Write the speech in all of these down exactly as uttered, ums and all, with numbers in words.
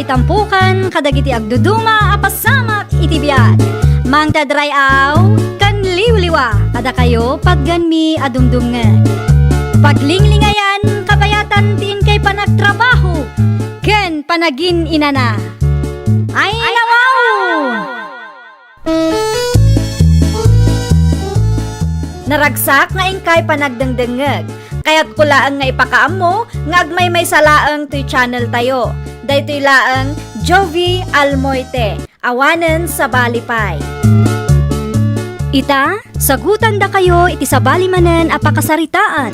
Itampukan kadagiti agduduma a pasamak iti biag. Mangted ray-aw ken liwliwa kadakayo patgenmi a dumdumngeg. Paglinglingayan kabayatan ti inkay panagtrabaho ken panagin-inana. Ay, nawaw! Naragsak nga inkay panagdengdengngeg. Kayatko laeng nga ipakaammo nga agmaymaysa laeng toy channel tayo. Daytoy laeng Jovie Almoite, awanen sabali pay. Ita, sagutandakayo iti sabali manen a pakasaritaan.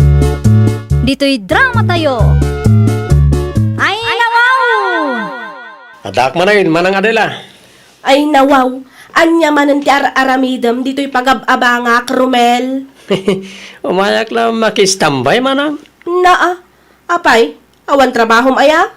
Ditoy drama tayo. Ay, nawaw! Addaak manen, Manang Adela. Ay, nawaw, ania manen ti ar-aramidem ditoy pagab-abangak, Romel? Umayak la makistambay, Manang. Naa, apay, awan trabahom aya?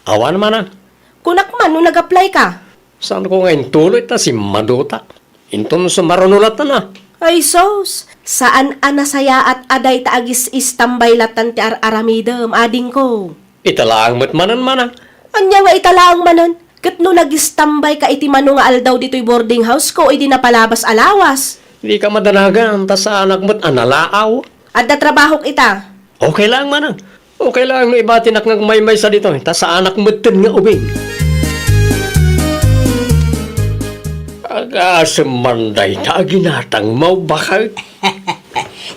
Awan, Manang. Kunak man no nag-apply ka? Saanko nga intuloy ta simmadutak. Inton sumaruno latta na. Ay, sus, saan a nasayaat a dayta agis-istambay lattan ti ar-aramidem, adingko. Ita laeng met manen, Manang. Ania nga ita laeng manen? Ket no nagistambay ka iti mano nga aldaw ditoy boarding house ko idi napalabas a lawas? Dika madanagan, ta saanak met a nalaaw. Adda trabahok ita. Okay laeng, Manang. Okay laeng no ibatinak nga agmaymaysa ditoy, ta saanak metten nga ubing. Agasem man dayta a ginatangmo, baket.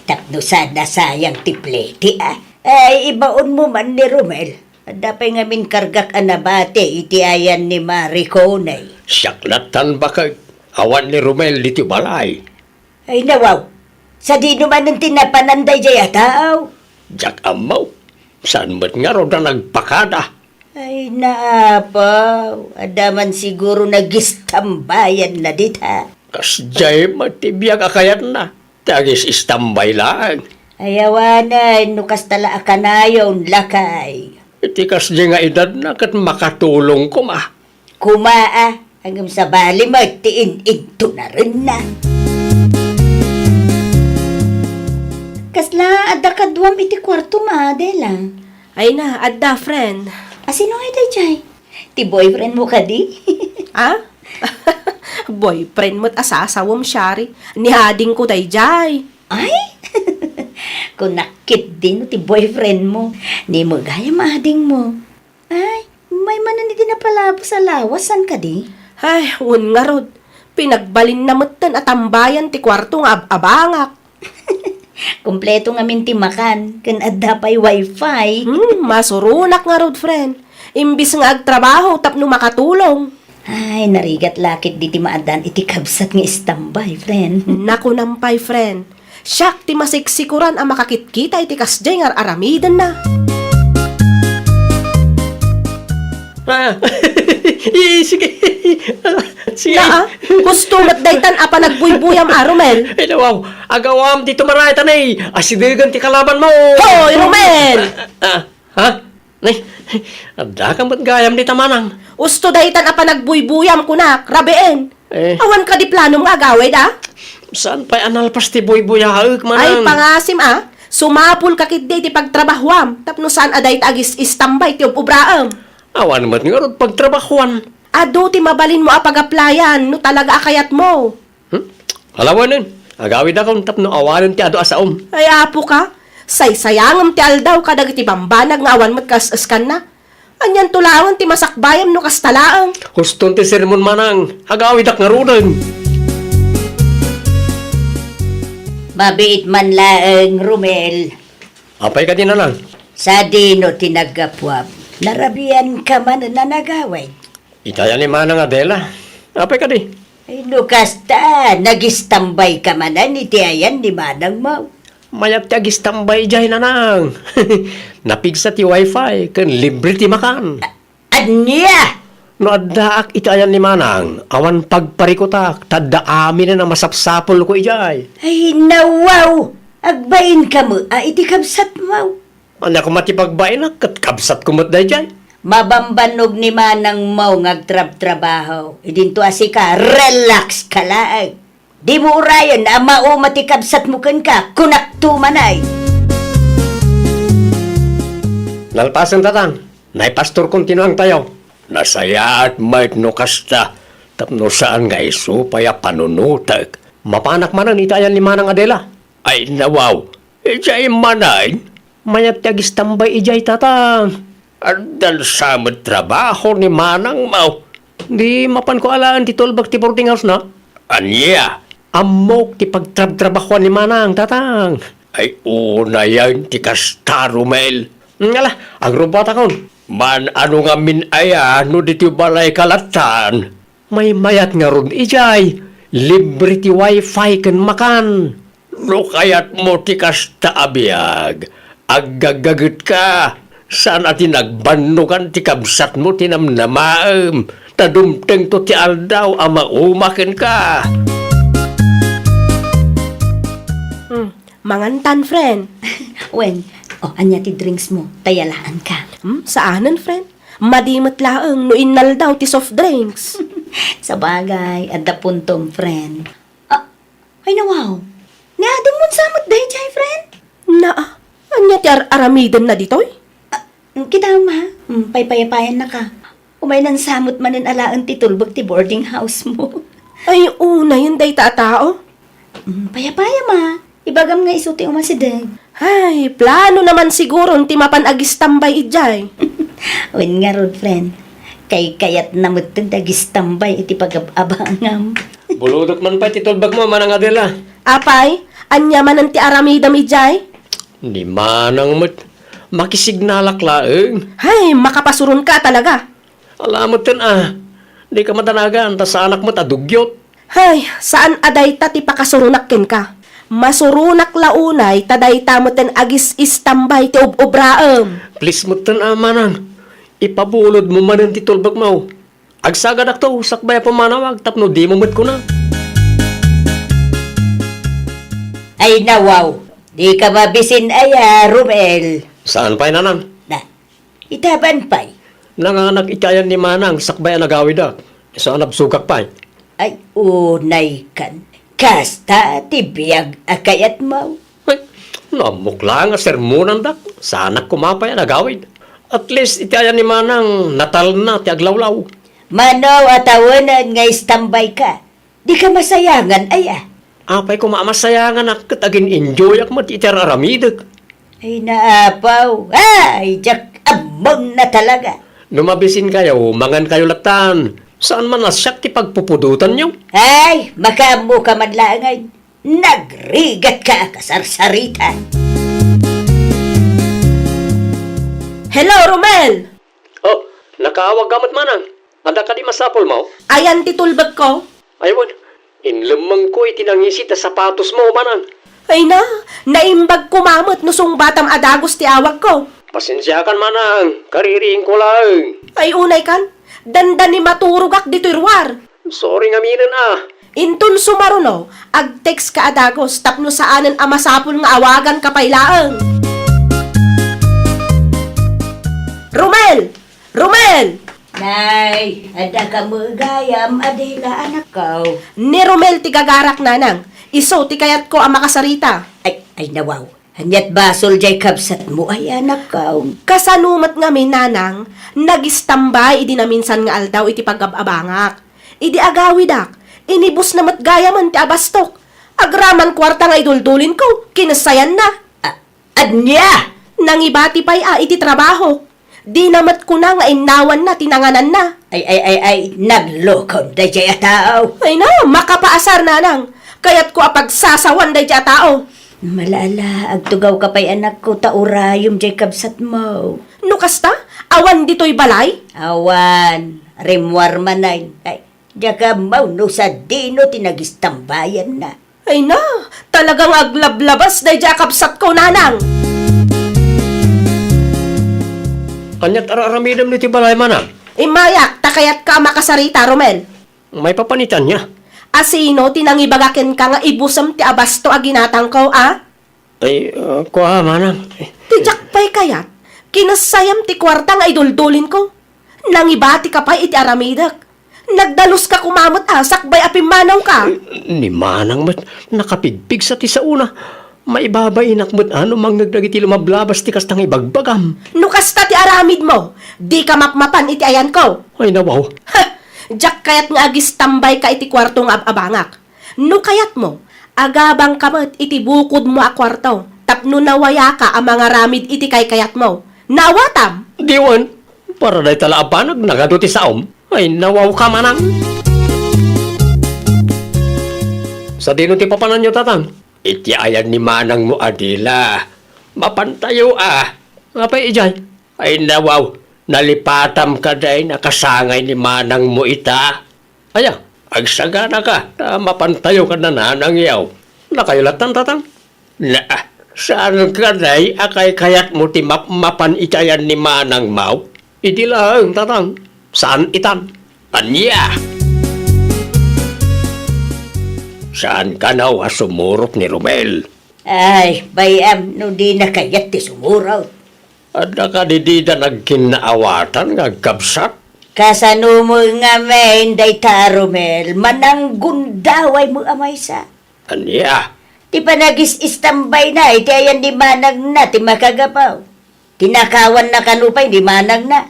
Tapno saan a sayang ti plete, a. Ay, ibaonmo man ni Romel. Adda pay ngamin kargak a nabati iti ayan ni Mari Conay. Siak lattan, baket. Awan ni Romel ditoy balay. Ay, nawaw. Sadino manen ti napanan daydiay a tao? Diak ammo. Saan met ngarud a nagpakada? Ay, naapaw. Adda man siguro nagistambayanna dita. Kasdiay met ti biag a kayatna. Ti agis-istambay laeng. Ay, awanen, no kasta la a kanayon, lakay. Iti kasdiay nga edadna ket makatulong koma. Koma, a, ngem sabali met ti in-intunarenna. Kasla adda kaduam iti kuartom, Adela? Ay na, adda, friend. A, sino ngay daydiay? Ti boyfriend mo kadi? A? Boyfriend met a sasawem, Shari. Ni adingko daydiay. Ay? Kunak ketdi no ti boyfriend mo. Ni met gayam ading mo. Ay, maymanen iti napalabas a lawas, saan kadi? Ay, wen ngarud. Pinagbalinna metten a tambayan ti kuarto nga ab-abangak. Kompleto ngamin ti makan, ken adda pay wifi. Hmm, masuronak ngarud, friend. Imbis nga agtrabaho tapno makatulong. Ay, narigat la ketdi ti maaddaan iti kabsat nga istambay, friend. Nakunam pay, friend. Siak ti masiksikuran a makakitkita iti kasdiay nga ar-aramidenna. Ah, i-, sige. Sige. Naa, husto met daytan a panagbuybuyam a, Romel. Ay, nawaw. Agawam ti tumarayatanay. Asidegen ti kalabanmo. Hoy, Romel! Ah, ah. Ha? Nay, addaka met gayam dita, manang. Husto daytan a panagbuybuyam, kunak, rabien. Eh. Awan kadi planom nga agawid, a? Saan pay a nalpas ti buybuyaek, manang? Ay, pangasim, a. Sumapulka ketdi iti pagtrabahuam, tapno saan a dayta agis-istambay ti ub-ubraem. Awan met ngarud pagtrabahuan. Adu ti mabalinmo a pag-applyan no talaga a kayatmo. Hmm? Alawanen, agawidakon tapno awanen ti adu a saom. Ay, apoka, saysayangem ti aldaw kadagiti bambanag nga awan met kas-eskanna. Anianto laengen ti masakbayam no kasta laeng? Huston ti sermon, manang. Agawidak ngaruden. Mabiit man laeng, Romel. Apay kadi, nanang? Sadino ti naggapuam? Narabianka man a nagawid? Iti ayan ni Manang Adela. Apay kadi? Ay, no kasta, nagistambayka manen iti ayan ni manangmo. Mayat ti agistambay idiay, nanang. Napigsa ti wifi ken libre ti makan. A-, ania? No addaak iti ayan ni manang, awan pagparikutak, ta adda aminen a masapsapulko idiay. Ay, nawaw! Agbainka met a iti kabsatmo. Ania koma ti pagbainak ket kabsatko met daydiay? Mabambannog ni manangmo nga agtrabtrabaho. Idinto a sika, relax ka laeng. Dimo urayen a mauma ti kabsatmo kenka, kunakto manay. Nalpasen, tatang. Nay pastor, kontinuangtayo. Nasayaat met no kasta, tapno saan nga isu pay a panunotek. Mapanak manen iti ayan ni Manang Adela. Ay, nawaw. Idiay manen? Mayat ti agistambay idiay, Tatang. Addan sa met trabaho ni manangmo. Di mapanko alaen ti tulbek ti boarding house na? Ania? Ammok ti pagtrabtrabahoan ni Manang, Tatang. Ay, unayen ti kasta, Romel. Ngala, agrubbatakon. Man-ano ngamin aya no ditoy balay ka lattan? Maymayat ngarud idiay. Libre ti wifi ken makan. No kayatmo ti kasta a biag, aggaggagetka. Saan a ti nagbannogan ti kabsatmo ti namnamaem, ta dumtengto ti aldaw a mauma kenka. Hmm, mangantan, friend. Wen, o, ania ti drinks mo? Tayalaanka. Hmm, saanen, friend. Madi met laeng no innaldaw ti soft drinks. Sabagay, adda puntom, friend. Ah, ay, nawaw. Ni Adam mo sa met daydiay, friend? Naa, ania ti ar-aramidenna ditoy? Ah, kita, ma. Hmm, paypayapayannaka. Umaynan sa met manen alaen ti tulbek ti boarding house mo. Ay, unayen dayta a tao. Mm, payapaya, ma. Ibagam nga isu ti umasideg. Ay, plano naman siguron ti mapan agistambay idiay. Wen ngarud, friend. Kaykayatna metten ti agistambay iti pagab-abangam. Bulodek man pay ti tulbekmo, Manang Adela. Apay, ania manen ti aramidem idiay? Ni Manang met. Makisignalak laeng. Ay, makapasuronka talaga. Ala metten a, dika madanagan ta saanak met a dugyot. Hay, saan a dayta ti pakasuronak kenka. Masuronak la unay ta dayta metten agis-istambay ti ub-ubraem. Please metten a, Manang, ipabulodmo manen ti tulbekmo. Agsagadakto sakbay a pumanawag tapno dimo met kuna. Ay, nawaw, dika mabisin aya, Romel. Saan pay, Nanang? Na, Itaban pay. Nanganak iti ayan ni Manang sakbay a nagawidak. Isu a nabsogak pay. Ay, unaykan. Kasta ti biag a kayatmo. Ay, naamok la nga sermonandak. Saanak koma pay a nagawid. At least, iti ayan ni Manang, natalna ti aglawlaw. Mano a tawenan nga istambay ka? Dika masayangan, aya? Apay koma a masayanganak ket agin-enjoyak met iti ar-aramidek. Ay, naapaw. Ay, diak ammonna talaga. No mabisinkayo, mangankayo lattan. Saan man a siak ti pagpupudotanyo? Ay, makaammoka man laeng. Nagrigatka a kasarsarita. Hello, Romel! Oh, nakaawag ka met, Manang. Adda kadi masapulmo? Ayan ti tulbekko. Ay, wen, inlemmengko iti nangisit a sapatosmo, Manang. Ay na, naimbag koma met no sungbatam a dagus ti awagko. Pasensiakan, Manang, kaririingko laeng. Ay, unaykan, dandani maturogak ditoy ruar. Sorry ngaminen a. Inton sumaruno, ag-text ka a dagus tapno saanen a masapul nga awaganka pay laeng. Romel! Romel! Nay, adda ka met gayam, Adela, anakko. Ni Romel ti gagarak, Nanang. Isu ti kayatko a makasarita. Ay, ay, nawaw. Ania't basol jay kabsatmo ay anakko? Kasano met ngamin, Nanang, nagistambay idi naminsan nga aldaw iti pagab-abangak. Idi agawidak, inibusna met gayamen ti abastok. Agraman kuarta nga iduldulinko, kinessayanna. A-, ania? Nangibati pay a iti trabaho. Dina met kuna nga innawanna ti nangananna. Ay, ay, ay, ay, naglokon dayjay a tao. Ay na, makapaasar, Nanang. Kayatko a pagsasawan dayjay a tao. Malala, agtugawka pay, anakko, ta urayom jay kabsatmo. No kasta, awan ditoy balay? Awan, rimmuar manen. Ay, diak ammo no sadino ti nagistambayanna. Ay na, talagang aglablabas dayjay a kabsatko, Nanang. Ania't ar-aramidem iti balay, Manang? Immayak, ta kayatka a makasarita, Romel. Maipapan iti ania? Asino ti nangibaga kenka nga ibusem ti abasto a ginatangko, a? Ay, ah, kua, Manang. Ti diak pay kayat, kinessayam ti kuarta nga iduldulinko. Nangibatika pay iti aramidek. Nagdaluska koma met a sakbay a pimmanawka. Ni Manang met, nakapigpigsa ti saona. Maibabainak met a no mangngeg dagiti lumablabas ti kasta nga ibagbagam. No kasta ti aramidmo, dika mapmapan iti ayanko. Ay, nawaw. Ha! Diak kayat nga agistambayka iti kuarto nga ab-abangak. No kayatmo, agabangka met iti bukodmo a kuarto tapno nawayaka a mangaramid iti kaykayatmo. Naawatam? Diwen, para dayta la a banag, nagadu ti saom. Ay, nawawka, manang. Sadino ti papananyo, tatang? Iti ayan ni manangmo a dila. Mapantayo a. Apay idiay? Ay, nawaw, nalipatam kadi a kasangay ni manangmo ita. Aya, agsaganaka, ta mapantayo kad nanangyaw. Nakayo lattan, tatang? Na, saan kadi a kaykayatmo ti mapmapan iti ayan ni manangmaw? Idi laeng, tatang. Saan itan? Ania? Saan kano a sumurot ni Romel? Ay, bay-am no dina kayat ti sumurot. Adda kadi dida nagkinnaawatan nga agkabsat? Kasano mo ngamin dayta a Romel, mananggundaway mo a maysa? Ania? Ti panagis-istambayna iti ayan ni manangna ti makagapu. Tinakawanna kano pay ni manangna.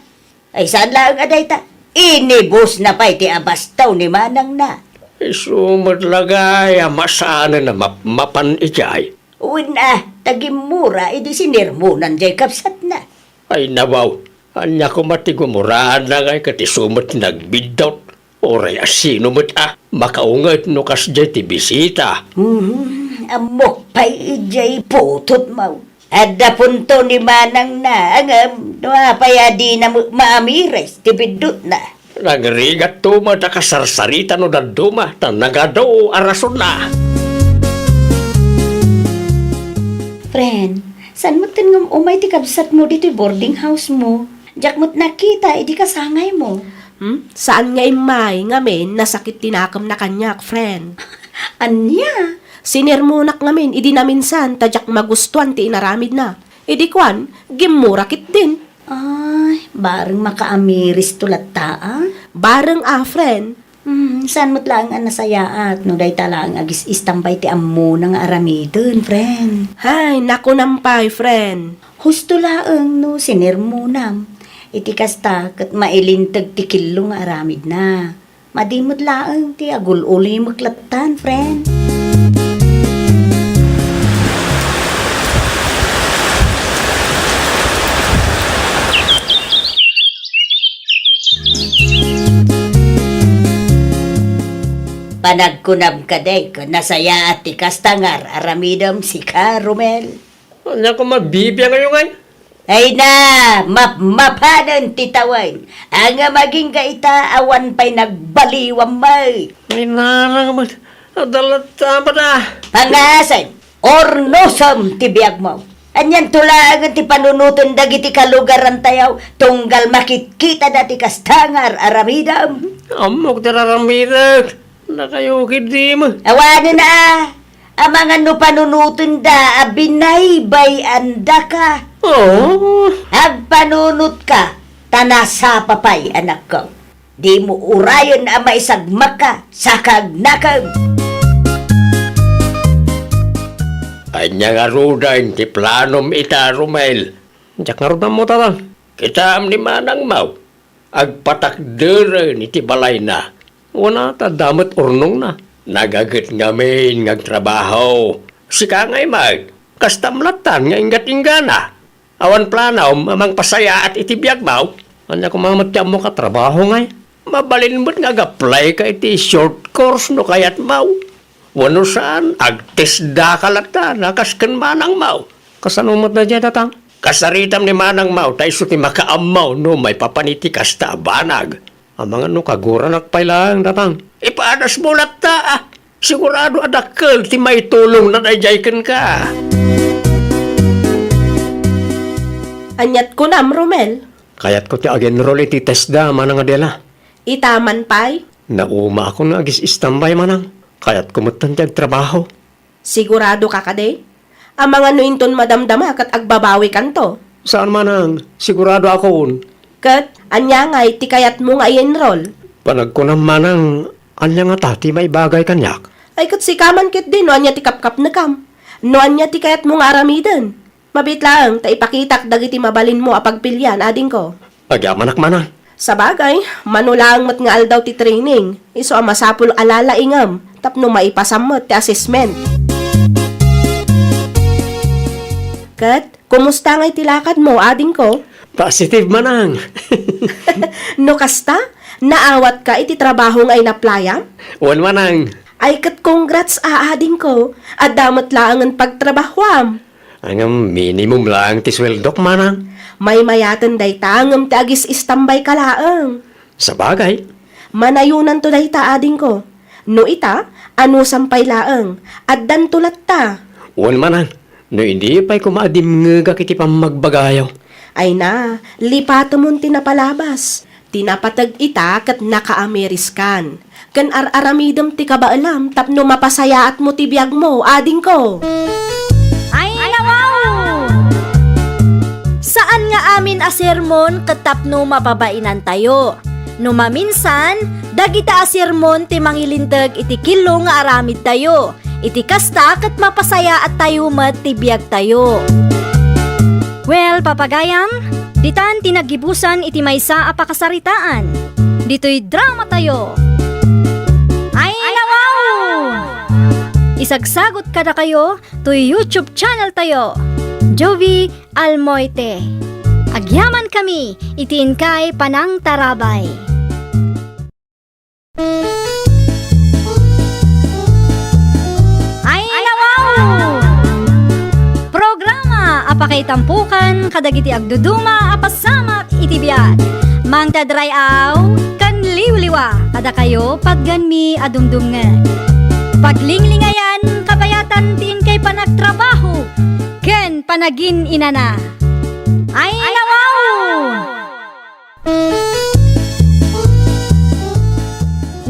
Ay, saan laeng a dayta. Inibusna pay ti abastaw ni manangna. Isu met la gayam a saanen a mapmapan idiay. Wen a, ta gimmura idi sinermonan jay kabsatna. Ay, nawaw, ania koma ti gumuraanna ngay ket isu met ti nagbiddut? Uray a sino met a makaunget no kasdiay ti bisita. Hmm, ammok pay idiay putotmo. Adda punto ni manangna, ngem no apay a dina met maamiris ti biddutna? Nagrigatto met a kasarsarita no dadduma, ta nagadu a rasonna. Friend, saan metten nga um-umay ti kabsatmo ditoy boarding house mo? Diak met nakita idi kasangaymo. Hmm? Saan nga immay, ngamin nasakit ti nakemna kaniak, friend. Ania? Sinermonak ngamin idi naminsan ta diak magustuan ti inaramidna. Idi kuan, gimmura ketdin. Ay, bareng makaamiristo latta a. Bareng a, friend. Hmm, saan met laeng a nasayaat no dayta laeng agis-istambay ti ammona nga aramiden, friend. Hay, nakunam pay, friend. Husto laeng no sinermonam. Iti kasta, ket mailinteg ti kello nga aramidna. Madi met laeng ti agul-ulimek lattan, friend. Panagkunam kadi, nasayaat ti kasta nga ar-aramidem, sika, Romel. Ania koma bibiangayo ngay? Ay na, mapmapanen ti tawen. Ania agingga ita awan pay nagbaliwam met. Ay, nanang met. Adda latta met a. Pangasen, urnosem ti biagmo. Anianto laengen ti panunoten dagiti kalugarantayo tunggal makitkitada ti kasta nga ar-aramidem? Ammok ti ar-aramidek. Nakayo ketdi met. Awanen a, amangan no panunotenda a binaybay-andaka. Oh. Agpanunotka, ta nasapa pay, anakko. Dimo urayen a maisagmakka, saka agnakem. Ania ngaruden ti planom ita, Romel? Diak ngarud ammo, tatang. Kitaem ni manangmo. Agpatakderen iti balayna. Wen a, ta adda met urnongna. Nagaget ngamin nga agtrabaho. Sika ngay met, kastam lattan nga inggat-inggana. Awan planom a mangpasayaat iti biagmo? Ania koma met ti ammok a trabaho ngay? Mabalin met nga agaplayka iti short course no kayatmo. Wenno saan, agtesdaka lattan a kas ken manangmo. Kasano met daydiay, tatang? Kasaritam ni manangmo, ta isu ti makaammo no maipapan iti kasta a banag. Amangan no kaguranak pay laeng, tatang. Ipadasmo latta, a. Sigurado a dakkel ti maitulongna daydiay kenka. Aniat kunam, Romel? Kayatko ti ag-enroll iti TESDA, Manang Adela. Ita man pay? Naumaakon nga agis-istambay, Manang. Kayatko metten ti agtrabaho. Siguradoka kadi? Amangan no inton madamdama ket agbabawikanto. Saan, Manang, siguradoakon. Ket ania ngay ti kayatmo nga i-enroll? Panagkunam, Manang, ania ngata ti maibagay kaniak? Ay, ket sika man ketdi no ania ti kapkapnekam. No ania ti kayatmo nga aramiden, mabiit laeng ta ipakitak dagiti mabalinmo a pagpilian, adingko. Agyamanak, manang. Sabagay, mano laeng met nga aldaw ti training, isu a masapul a lalaingem tapno maipasam met ti assessment. Ket, kumusta ngay ti lakadmo, adingko? Positive, manang. No kasta, naawatka iti trabaho nga inaplayam? Wen, manang. Ay, ket congrats a, adingko. Adda met laengen pagtrabahoam. Ngem minimum laeng ti sueldok, manang. Maymayaten dayta, ngem ti agis-istambayka laeng. Sabagay. Manayonanto dayta, adingko. No ita, anusam pay laeng. Addanto latta. Wen, manang. No idi pay koma a dimngegak iti pammagbagayo. Ay na, lipatemon ti napalabas. Ti napateg ita ket nakaamiriskan. Ken ar-aramidem ti kabaelam tapno mapasayaatmo ti biagmo, adingko. Ay, nawaw! Saan nga amin a sermon ket tapno mapabainantayo. No maminsan, dagita a sermon ti mangilinteg iti killo nga aramidtayo. Iti kasta, ket mapasayaattayo met ti biagtayo. Well, papagayam, ditan ti naggibusan iti maysa a pakasaritaan. Ditoy dramatayo. Ay, nawaw! Isagsagot kadakayo toy YouTube channel tayo, Jovi Almoite. Agyamankami iti inkay panangtarabay. Ay, nawaw! Programa a pakaitampokan kadagiti agduduma a pasamak iti biag. Mangtadray-aw ken liwliwa kadakayo, patganmi a dumdumngeg. Paglinglingayan, kabayatan ti inkay panagtrabaho ken panagin-inana. Ay, nawaw!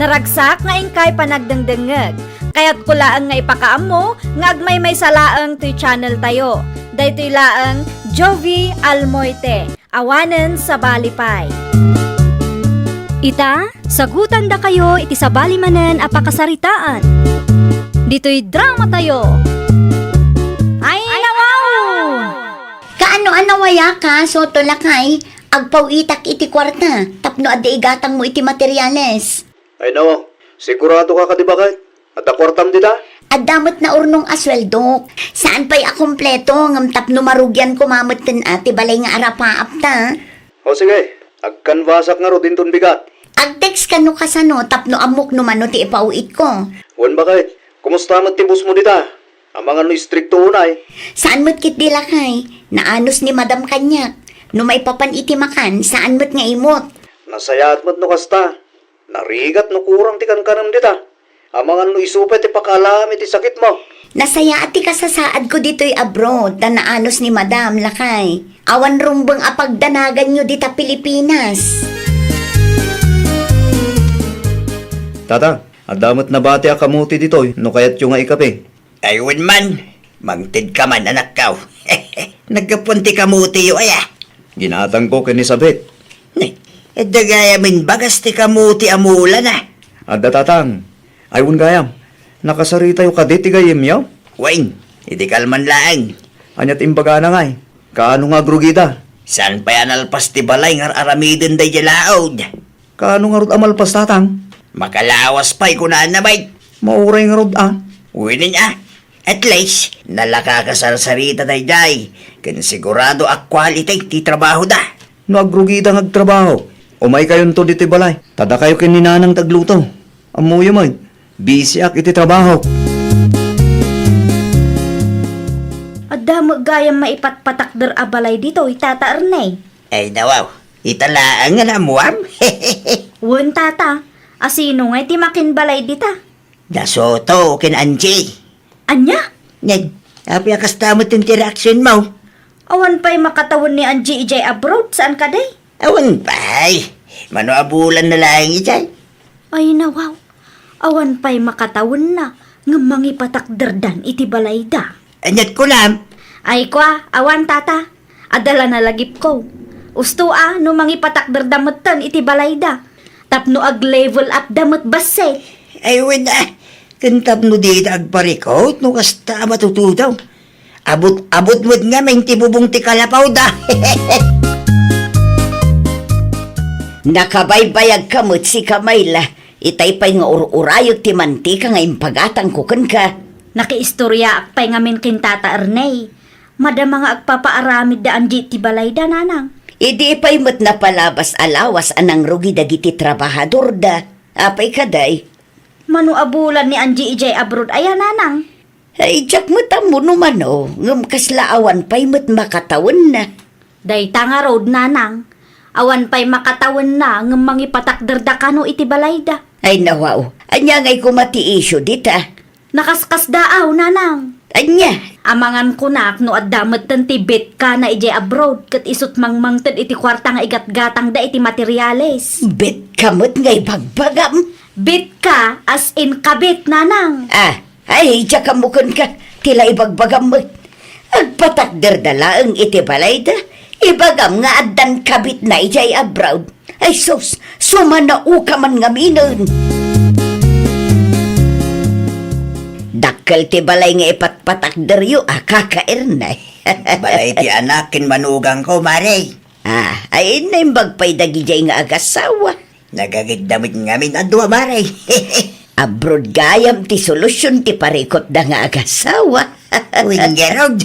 Naragsak nga inkay panagdengdengngeg. Kayatko laeng nga ipakaammo nga agmaymaysa laeng toy channel tayo. Daytoy laeng Jovi Almoite, awanen sabali pay. Ita, sagutandakayo iti sabali manen a pakasaritaan. Ditoy dramatayo. Ay, nawaw! Kaano a nawayaka, Soto lakay? Agpaw-itak iti kuarta tapno adda igatangmo iti materiales. Ay no, siguradoka kadi baket? Adda kuartam dita? Adda met naurnong a sueldok. Saan pay a kompleto ngem tapno marugian koma metten a ti balay nga arapaap ta. O sige, agkanbasak ngarud inton bigat. Ag-text ka no kasano tapno ammok no mano ti ipaw-itko. Wen baket, kumusta met ti bossmo dita? Amangan no istrikto unay. Saan met ketdi lakay, naanus ni Madam kaniak. No maipapan iti makan, saan met nga imot. Nasayaat met no kasta. Narigat no kurang ti kankanem dita. Amangan no isu pay ti pakaalam iti sakitmo. Nasayaat ti kasasaadko ditoy abroad, ta naanus ni Madam, lakay. Awan rumbeng a pagdanaganyo dita Pilipinas. Tata, adda met nabati a kamuti ditoy no kayatyo nga ikape. Ay wen man, mangted ka man, anakkaw. Naggapuan ti kamutiyo, aya? Ginatangko ken ni Sabet. Ni, adda gayam imbagas ti kamuti a mulana. Adda, tatang. Ay wen gayam, nakasaritayo kadi ti gayyemyo? Wen, idi kalman laeng. Ania ti imbagana ngay? Kaano nga agrugida? Saan pay a nalpas ti balay nga ar-aramiden daydiay laud? Kaano ngarud a malpas, tatang? Makalawas pay, kunana met. Mauray ngarud a. Wen a. At least, nalaka a kasarsarita daydiay, ken sigurado a quality ti trabahoda. No agrugida nga agtrabaho, umaykayonto ditoy balay. Ta dakayo ken ni Nanang ti agluto. Ammoyo met, busyak iti trabaho. Adda met gayam maipatpatakder a balay ditoy, Tata Ernay. Ay, nawaw. Ita laeng nga naammuam? Wen, tata. Asino ngay ti makinbalay dita? Da Soto ken Angie. Ania? Ned, apay a kasta met ti reaksionmo? Awan pay makatawen ni Angie idiay abroad, saan kadi? Awan pay. Mano a bulan na laeng idiay? Ay, nawaw. Awan pay makatawenna ngem mangipatakderdan iti balayda. Aniat kunam? Ay, kua, awan, tata. Adda la nalagipko. Usto a no mangipatakderda metten iti balayda tapno ag-level up da met bassit. Ay, wen a. Ken tapno dida agparikut no kasta a matutudaw. Abut-abut met ngamin ti bubong ti kalapawda. Nakabaybayagka met sika, Mayla. Itay pay nga ur-urayek ti mantika nga impagatangko kenka. Nakiistoriaak pay ngamin ken Tata Erney. Madama nga agpapaaramid da Angie ti balayda, nanang. Idi pay met napalabas a lawas a nangrugi dagiti trabahadorda. Apay kadi? Mano a bulan ni Angie idiay abroad aya, nanang? Ay, diak met ammo no mano, ngem kasla awan pay met makatawenna. Dayta ngarud, nanang. Awan pay makatawenna ngem mangipatakderda kano iti balayda. Ay, nawaw. Ania ngay koma ti isyu dita? Nakaskasdaaw, nanang. Ania? Amangan kunak no adda metten ti betka na idiay abroad ket isut' mangmangted iti kuarta nga igatgatangda iti materiales. Betka met nga ibagbagam? Betka, as in kabit, nanang. Ah, ay, diak ammo kenka, ti la ibagbagam met. Agpatakderda laeng iti balayda, ibagam nga addan kabitna idiay abroad. Ay sus, sumanaoka man ngaminen. Dakkel ti balay nga ipatpatakderyo a kaka Erney. Balay ti anak ken manugangko, Mare. Ah, ay naimbag pay dagidiay nga agasawa. Nagagidda met ngamin a dua, Mare. Abroad gayam ti solusion ti parikutda nga agasawa. Wen ngarud,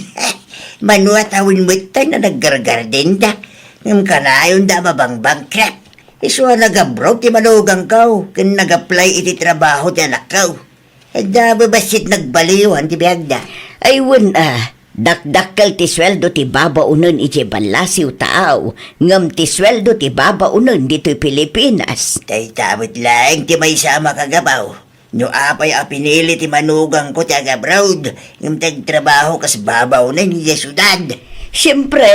mano a tawen metten a naggargardenda, ngem kanayonda a mabangbankrupt. Isu a nag-abroad ti manugangko ken nag-apply iti trabaho ti anakko. Adda babassit nagbaliwan ti biagda. Ay wen a, dakdakkel ti sueldo ti babaonen idiay ballasiw taaw, ngem ti sueldo ti babaonen ditoy Pilipinas. Dayta met laeng ti maysa a makagabaw. No apay a pinili ti manugangko ti agabroad, ngem ti agtrabaho kas babaonen idiay siudad. Siempre,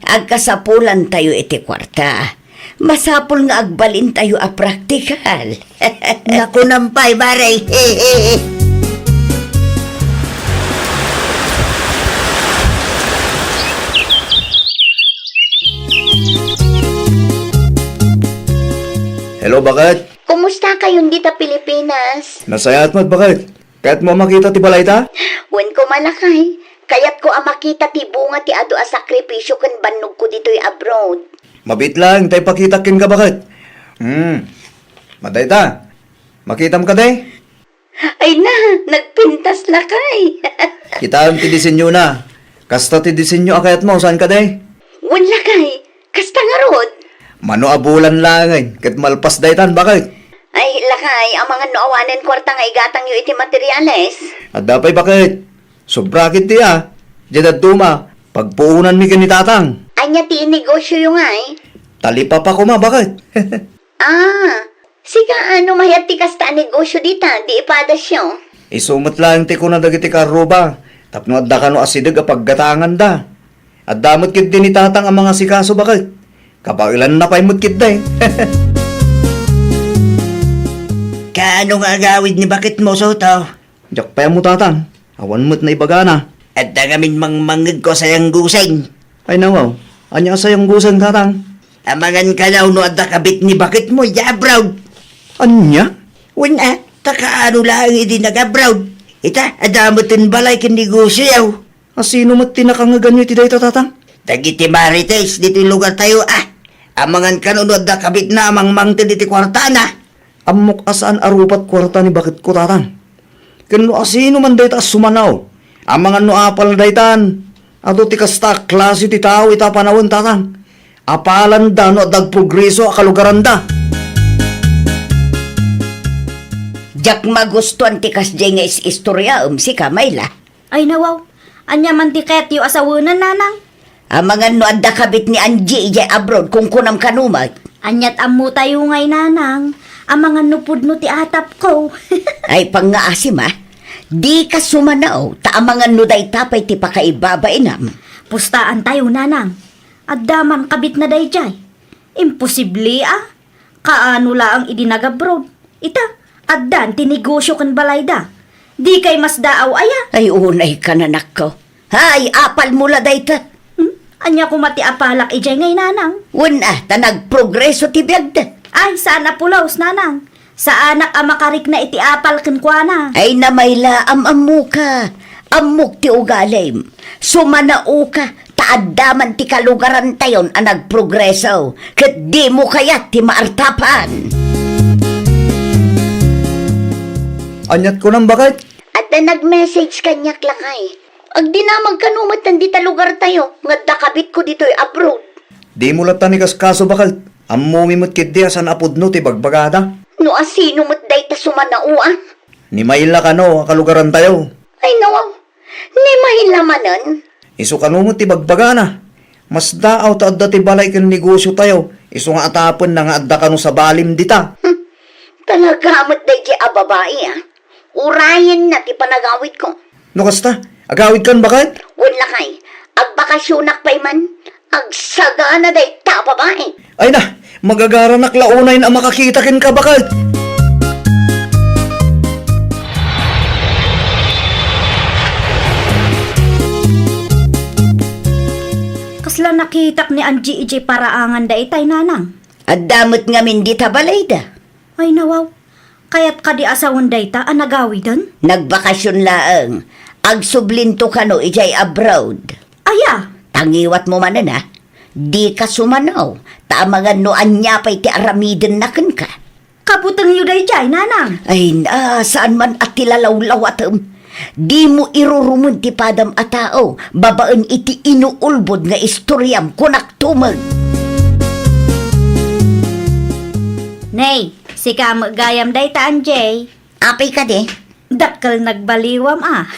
agkasapulantayo iti kuarta. Masapul nga agbalintayo a praktikal. Nakunam pay, Mare. Hello, baket? Kumusta kayon dita Pilipinas? Nasayaat met, baket. Kayatmo a makita ti balayta? Wen koma, lakay. Kayatko a makita ti bunga ti adu a sakripisio ken bannogko ditoy abroad. Mabiit laeng ta ipakitak kenka, baket. Hmm. Madayta. Makitam kadi? Ay na, nagpintas, lakay. Kitaem ti disenyona. Kasta ti disenyo a kayatmo, saan kadi? Wen, lakay. Kasta ngarud. Mano a bulan laengen, ket malpas daytan, baket. Ay, lakay, amangan no awanen kuarta nga igatangyo iti materiales. Adda pay, baket. Sobra ketdi a. Diay dadduma, pagpuonanmi ken ni Tatang. Ania ti innegosioyo ngay? Talipapa koma, baket. Ah, sika, ano, mayat ti kasta a negosio dita, di ipadasyo? Isu met laeng ti kuna dagiti kaarruba, tapno adda kano asideg a paggatanganda. Adda met ketdi ni Tatang a mangasikaso, baket. Kabaelanna pay met ketdi. Kaano nga agawid ni baketmo, Soto? Diak pay ammo, Tatang. Awan met naibagana. Adda ngamin mangmangngegko a sayangguseng. Ay, nawaw. Ania a sayangguseng, Tatang? Amangan kano no adda kabit ni baketmo idiay abroad. Ania? Wen a, ta kaano laeng idi nag-abroad. Ita, adda metten balay ken negosioyo. A sino met ti nakangeganyo iti dayta, Tatang? Dagiti Marites ditoy lugartayo a. Amangan kano no adda kabitna a mangmangted iti kuartana. Ammok a saan a rupat kuarta ni baketko, Tatang. Ken no asino man dayta a sumanaw, amangan no apal daytan, adu ti kasta a klase ti tao ita a panawen, Tatang. Apalanda no adda agprogreso a kalugaranda. Diak magustuan ti kasdiay nga is-istoriaem, sika, Mayla. Ay, nawaw. Ania man ti kayatyo a sawenen, nanang? Amangan no adda kabit ni Angie idiay abroad, kunkunam kano met. Aniat ammotayo ngay, nanang? Amangan no pudno ti atapko. Ay, pangngaasim a. Dika sumanaw, ta amangan no dayta pay ti pakaibabainam. Pustaantayo, nanang. Adda man kabitna daydiay. Imposible a. Kaano laeng idi nag-abroad? Ita, addan ti negosio ken balayda. Dikay masdaaw aya? Ay, unay ka, nanakko. Hay, apalmo la dayta. Hmm? Ania koma ti apalak idiay ngay, nanang? Wen a, ta nagprogreso ti biagda. Ay, saan a pulos, nanang. Saanak a makarikna iti apal kenkuana. Ay, Mayla, am-ammoka. Ammok ti ugalim. Sumanaoka, ta adda man ti kalugarantayon a nagprogreso, ket dimo kayat ti maartapan. Aniat kunam, baket? Adda nag-message kaniak, lakay. Agdinamag kano met dita lugartayo, nga adda kabitko ditoy abroad. Dimo latta ni kaskaso, baket. Ammomi met ketdi a saan a pudno ti bagbagada. No asino met dayta sumanao, a? Ni Mayla kano a kalugarantayo. Ay, nawaw. Ni Mayla manen? Isu kano met ti bagbagana. Masdaaw ta adda ti balay ken negosiotayo. Isu nga atapenna nga adda kano sabalim dita. Hmm. Talaga met daydiay a babai, a. Urayenna ti panagawidko. No kasta, agawidkan, baket? Wen, lakay, agbakasionak pay man. Agsagana dayta a babai. Ay na, magagaranak la unay a makakita kenka, baket. Kasla nakitak ni Angie idiay paraangan daytay, nanang. Adda met ngamin dita balayda. Ay, nawaw. Kayat kadi a sawen dayta a nagawiden? Nagbakasyon laeng. Agsublinto kano idiay abroad. Aya? Tangiwatmo manen, a. Dika sumanaw, ta amangan no ania pay ti aramidenna kenka. Kabutengyo daydiay, nanang. Ay na, saan man a ti lalawlawatem. Dimo irurumen ti padam a tao, babaen iti inuulbod nga istoriam, kunak tumeng. Nay, sika met gayam dayta, Angie. Apay kadi? Dakkel nagbaliwam, a.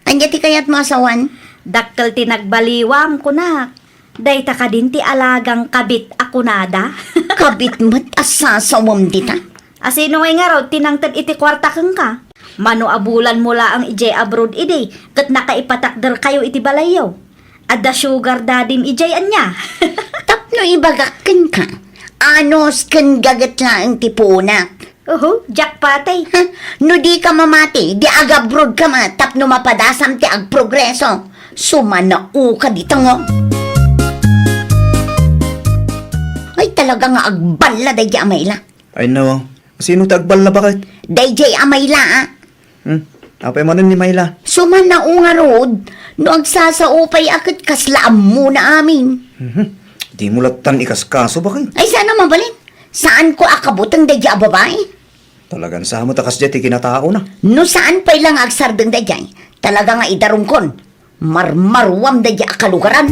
Ania ti kayatmo a sawen? Dakkel ti nagbaliwam, kunak. Dayta kadin ti alagang kabit a kunada? Kabit met a sasawem dita? Asino ngay ngarud ti nangted iti kuarta kenka? Mano a bulanmo laeng idiay abroad idi ket nakaipatakderkayo iti balayyo? Adda sugar daddy-m idiay ania? Tapno ibagak kenka, anus ken gaget laeng ti puonak. Uhu, jackpot, eh. Ha? No dika mamati, di agabroad ka met tapno mapadasam ti agprogreso. Sumanaoka dita nga. Ay, talaga nga agballa daydiay a Mayla. Ay, no. Sino ti agballa, baket? Daydiay a Mayla, a. Hmm? Apay manen ni Mayla? Sumanao ngarud, no agsasao pay a ket kasla ammona amin. Mhm. Dimo lattan ikaskaso, baket? Ay, saan a mabalin? Saanko a kabuteng daydiay a babai? Talagan sa met a kasdiay ti kinataona. No saan pay la nga agsardeng daydiay, talaga nga idarumkon. Marmaruam daydiay a kalugaran.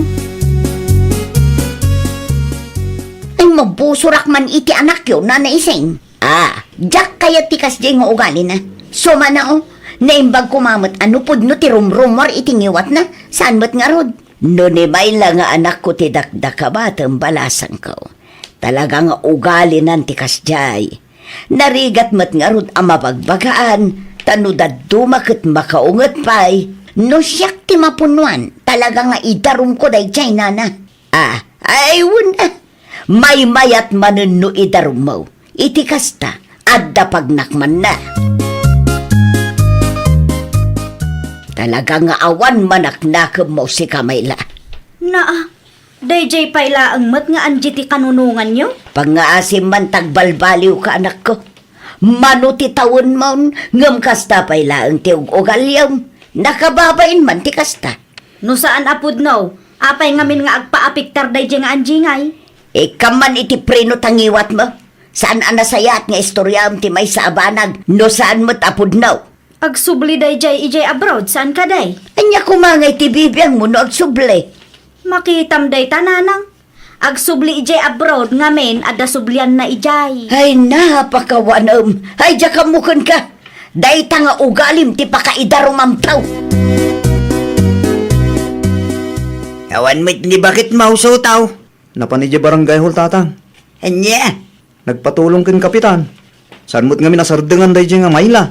Ay, mabusorak man iti anakyo, Nana Ising. Ah, diak kayat ti kasdiay nga ugalina. Sumanao, naimbag koma met a no pudno ti rumrumuar iti ngiwatna, saan met ngarud. No ni Mayla nga anakko ti dakdakabatan, balasangko. Talaga nga ugalinan ti kasdiay. Narigat met ngarud a mabagbagaan, ta no dadduma ket makaunget pay. No siak ti mapunnoan, talaga nga idarumko daydiay, nana. Ah, ay, wen, ah. Maymayat manen no idarummo. Iti kasta, adda pagnakmanna. Talaga nga awan manaknakemmo, sika, Mayla. Naa, daydiay pay laeng met nga Angie ti kanunonganyo? Pangngaasim man ta agbalbaliwka, anakko. Mano ti tawenmon, ngem kasta pay laeng ti ug-ugalyom. Nakababain man ti kasta. No saan a pudno, apay ngamin nga agpaapiktar daydiay nga Angie ngay? Ikkan man iti preno ta ngiwatmo. Saan a nasayaat nga istoriaem ti maysa a banag no saan met a pudno. Agsubli daydiay idiay abroad, saan kadi? Ania koma ngay ti bibiangmo no agsubli? Makitam dayta, nanang. Agsubli idiay abroad ngamin, adda sublianna idiay. Ay, napakawanem. Ay, diak ammo kenka. Dayta nga ugalim ti pakaidarumam tao. Awan met ni baket mauso tao. Napan idiay barangay hall, tatang. Ania? Nagpatulong ken kapitan. Saan met ngamin a sardengan daydiay nga Mayla?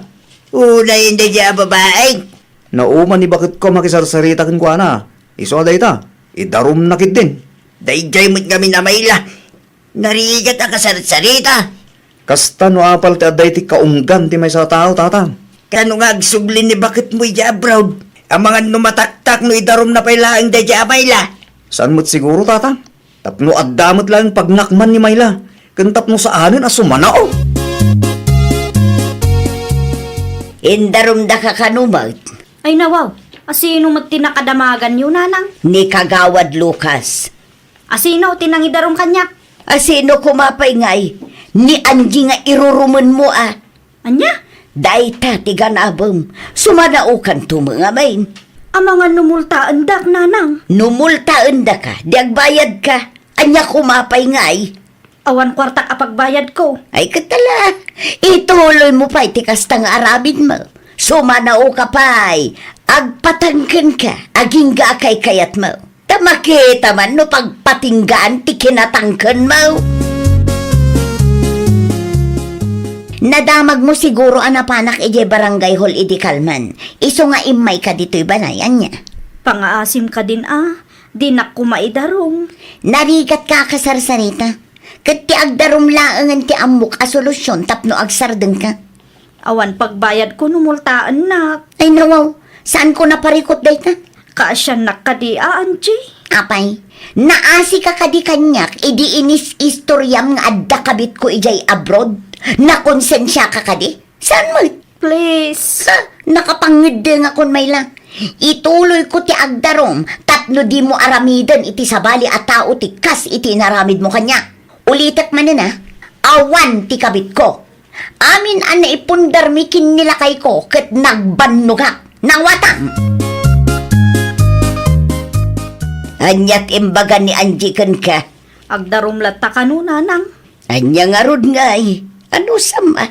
Unay daydiay a babai. Nauman ni baketko a makisarsarita kenkuana. Isu a dayta, idarumna ketdin. Daydiay met ngamin a Mayla. Narigat a kasarsarita. Kasta no apal ti adda iti kaunggan ti maysa a tao, tatang. Kano nga agsubli ni baketmo idiay abroad? Amangan no mataktak no idarumna pay laeng daydiay a Mayla. Saan met siguro, tatang? Tapno adda met laeng pagnakman ni Mayla, ken tapno saanen a sumanao. Indarumdaka kano met? Ay, nawaw. Asino met ti nakadamaganyo, nanang? Ni Kagawad Lucas. Asino ti nangidarum kaniak? Asino koma pay ngay? Ni Angie nga irurumenmo a. Ania? Dayta ti ganabem. Sumanaokanto met ngamin. Amangan no multaendak, nanang. No multaendaka, di agbayadka. Ania koma pay ngay? Awan kuartak a pagbayadko. Ay, ket ala, ituloymo pay ti kasta nga aramidmo. Sumanaoka pay, agpatangkenka, agingga a kaykayatmo. Ta makita man no pagpatinggaan ti kinatangkenmo. Nadamagmo siguro a napanak idiay barangay hall idi kalman. Isu nga immayka ditoy balay, ania? Pangaasim kadin a, dinak koma idarum. Narigatka a kasarsarita. Ket ti agdarum laengen ti ammok a solusyon tapno agsardengka. Awan pagbayadko no multaennak. Ay, nawaw, saanko naparikut dayta? Kaasiannak kadi a, Angie? Apay, naasika kadi kaniak idi inis-istoriam nga adda kabitko idiay abroad? Nakonsensiaka kadi? Saan met? Please. Ha? Nakapangeddengakon, Mayla. Ituloyko ti agdarum tapno dimo aramiden iti sabali a tao ti kas iti inaramidmo kaniak. Ulitek manen a, awan ti kabitko. Amin a naipundarmi ken ni lakayko ket nagbannogak. Nawatam! Ania ti imbaga ni Angie kenka? Agdarum latta kano, nanang. Ania ngarud ngay? Anusam a?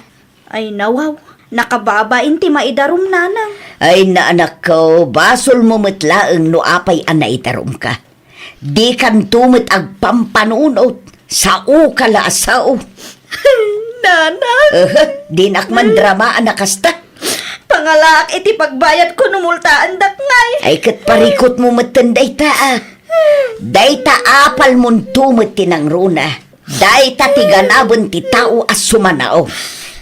Ay, nawaw. Nakababain ti maidarum, nanang. Ay, naanakko, basolmo met laeng no apay a naidarumka. Dikanto met agpampanunot. Saoka la a sao. Nanang! Aha, dinak mandrama a nakasta. Pangalaak iti pagbayadko no multaendak ngay. Ay, ket parikutmo metten dayta a. Dayta apalmonto met ti nangruna. Dayta ti ganaben ti tao a sumanao.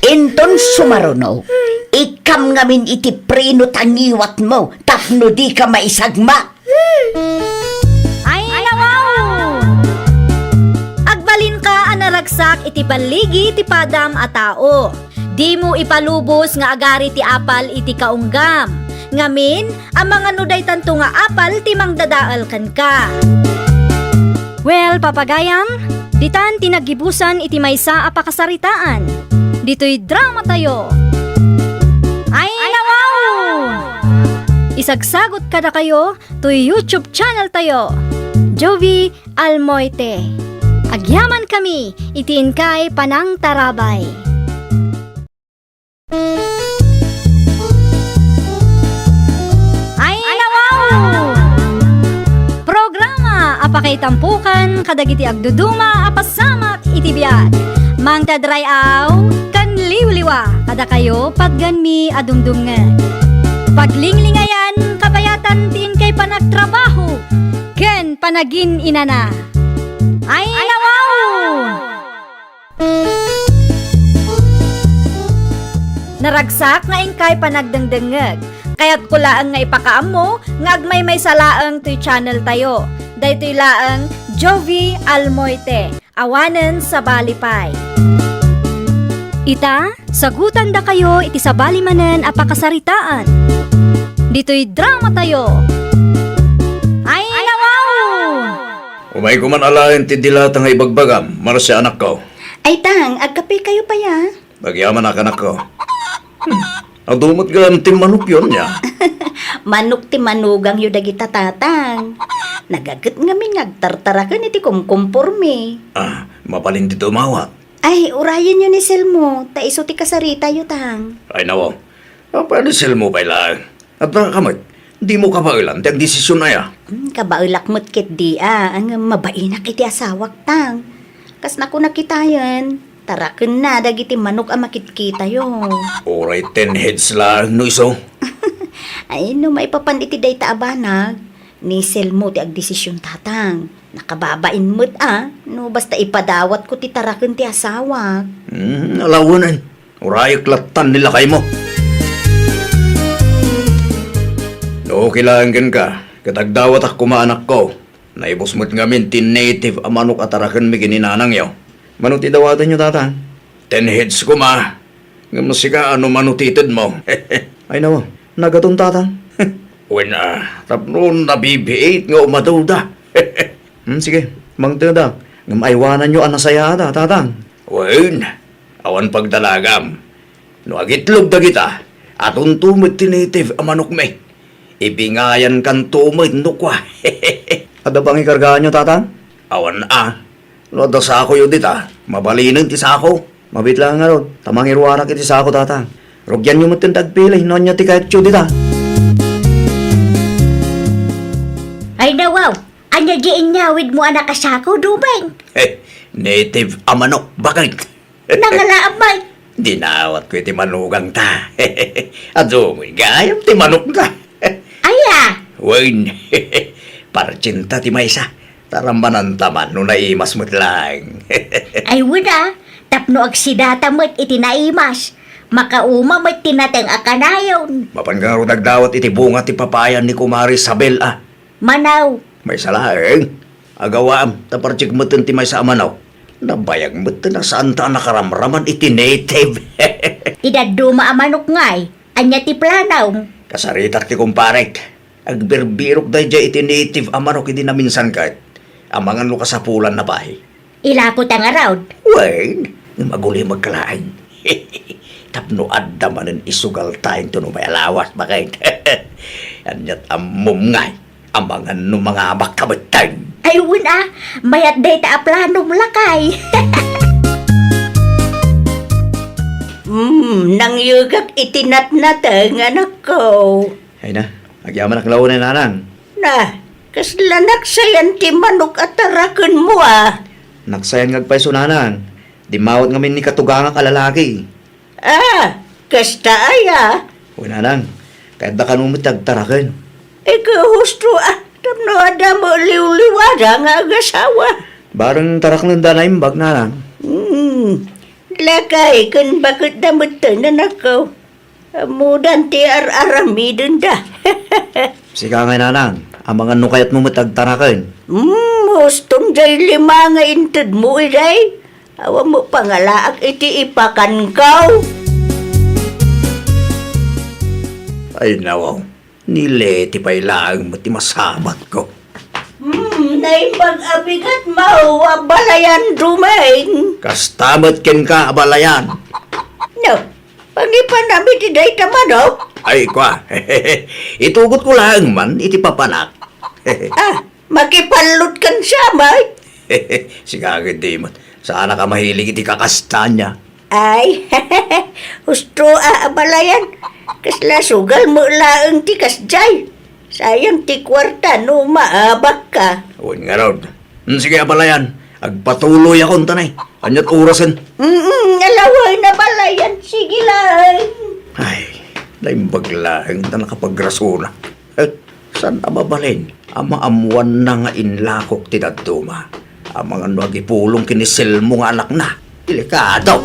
Inton sumaruno, ikkam ngamin iti preno ta ngiwatmo tapno dika maisagma. Ay, nawaw! Agbalinka a naragsak iti balligi ti padam a tao. Dimo ipalubos nga agari ti apal iti kaunggam. Ngamin, amangan no daytanto nga apal ti mangdadael kenka. Well, papagayam, ditan ti naggibusan iti maysa a pakasaritaan. Ditoy drama tayo. Ay, nawaw! Isagsagot kadakayo toy YouTube channel tayo, Jovi Almoite. Agyaman kami iti inkay panangtarabay. Ay, nawaw! Programa a pakaitampokan kadagiti agduduma a pasamak iti biag. Mangted ray-aw ken liwliwa kadakayo patgenmi a dumdumngeg. Paglinglingayan kabayatan ti inkay panagtrabaho ken panagin-inana. Ay, nawaw! Naragsak nga inkay panagdengdengngeg. Kayatko laeng nga ipakaammo nga agmaymaysa laeng toy channel tayo. Daytoy laeng Jovi Almoite, awanen sabali pay. Ita, sagutandakayo iti sabali manen a pakasaritaan. Ditoy drama tayo. Ay, nawaw! Umayko man alaen ti dilata nga ibagbagam, Marcia, anakko. Ay, Tang, agkapekayo pay a? Agyamanak, anakko. Hmm. Adu met gayam ti manokyo ania? Manok ti manugangyo dagita, Tatang. Nagaget ngamin nga agtartaraken iti kumkumpormi. Ah, mabalin ti tumawag. Ay, urayenyo ni Selmo, ta isu ti kasaritayo, Tang. Ay, nawaw. Apay ni Selmo pay laeng? Adda ka met, dimo kabaelan ti agdesision aya? Hmm, kabaelak met ketdi a, ngem mabainak iti asawak, Tang. Kas nakunak itayen, tarakenna dagiti manok a makitkitayo. Uray ten heads laeng no isu. Ay, no maipapan iti dayta a banag, ni Selmo ti agdesision, Tatang. Nakababain met a, no basta ipadawatko ti taraken ti asawak. Hmm, ala wen. Urayek lattan ni lakaymo. No okay laeng kenka, ket agdawatak koma, anakko. Naibus met ngamin ti native a manok a tarakenmi ken ni nanangyo. Mano ti dawatenyo, Tatang? Ten heads koma. Ngem sika, ano man ti itedmo? Ay, nawa, nagaton, Tatang. Wen, ah, tapno nabibiit nga umaduda. Hmm, sige, mangtedak. Ngem aywananyo a nasayaat, Tatang. Wen, awan pagdalagam. No agitlog dagita, atonto met ti native a manokmi. Ibingayankanto met no kua. Adda pangikargaanyo, Tatang? Awan a. No adda sakoyo dita, mabalinen ti sako. Mabiit laeng ngarud, ta mangiruarak iti sako, Tatang. Rugianyo metten ti agpili no ania ti kayatyo dita. Ay, nawaw! Ania di inyawidmo a nakasako, Dumeng? Eh, native a manok, bakit? Nangalaam, Mike. Dinawatko iti manugangta. Adu, gayam ti manokta. Aya? Wen, partinta ti maysa. Tarambananta man no naimas met laeng. Ay, wen a, tapno agsidata met iti naimas. Makauma met ti nateng a kanayon. Mapanka ngarud agdawat iti bunga ti papaya ni Kumare Isabel a. Manaw. Maysa laeng. Agawaam, ta partik metten ti maysa a manok. Nabayag metten a saanta a nakaramraman iti native. Ti dadduma a manok ngay, ania ti planom? Kasaritak ti kumparek. Agbirbirok daydiay iti native a manok idi naminsan ket. Amangan no kasapulanna pay. Ilako ta ngarud. Wen, ngem agulimekka laeng. Tapno adda manen isugaltayo no may alawas, bakit? Aniat ammom ngay, amangan no mangabakka metten. Ay, wen a, mayat dayta a planom, lakay. Hmm, nangyegak iti natnateng, anakko. Ay na, agyamanak laeng, nanang. Na, kasla naksayan ti manok a tarakenmo a? Naksayan nga agpayso, nanang. Dimmawat ngamin ni katugangak a lalaki. Ah, kasta aya? Wen, nanang, kayatda kano met ti agtaraken. Ikaw, husto a, tapno adda met liwliwada nga agasawa. Bareng taraknenda naimbag, nanang. Hmm, lakay, ken baketda metten, anakko. Ammodan ti ar-aramidenda. Sika ngay, nanang, amangan no kayatmo met agtaraken. Hmm, huston jay lima nga intedmo idiay. Awan met pangalaak iti ipakankaw. Ay, nawaw. Ni Leti pay laeng met ti masabatko. Hmm, naimbag a bigat, maw, abalayan, Dumeng. Kasta met kenka, abalayan. No, pangipanam iti dayta manok? Ay, kua. Itugotko laeng man iti papanak. Ah, makipallot kan siya, may? Sika ket di met. Saanak a mahilig iti kakastana. Ay, husto a, abalayan. Kasla sugal met laeng ti kasjay. Sayang ti kuarta no maabakka. Wen ngarud. Hmm, sige, abalayan. Agpatuloyakon, tanay. Aniat orasen? Mm, alawen, abalayan. Sige laeng. Ay, naimbag laeng ta nakapagrasona. Eh, saan a mabalin a maammoanna nga inlakok ti dadduma? Amangan no agipulong ken ni Selmo nga anakna. Delikado!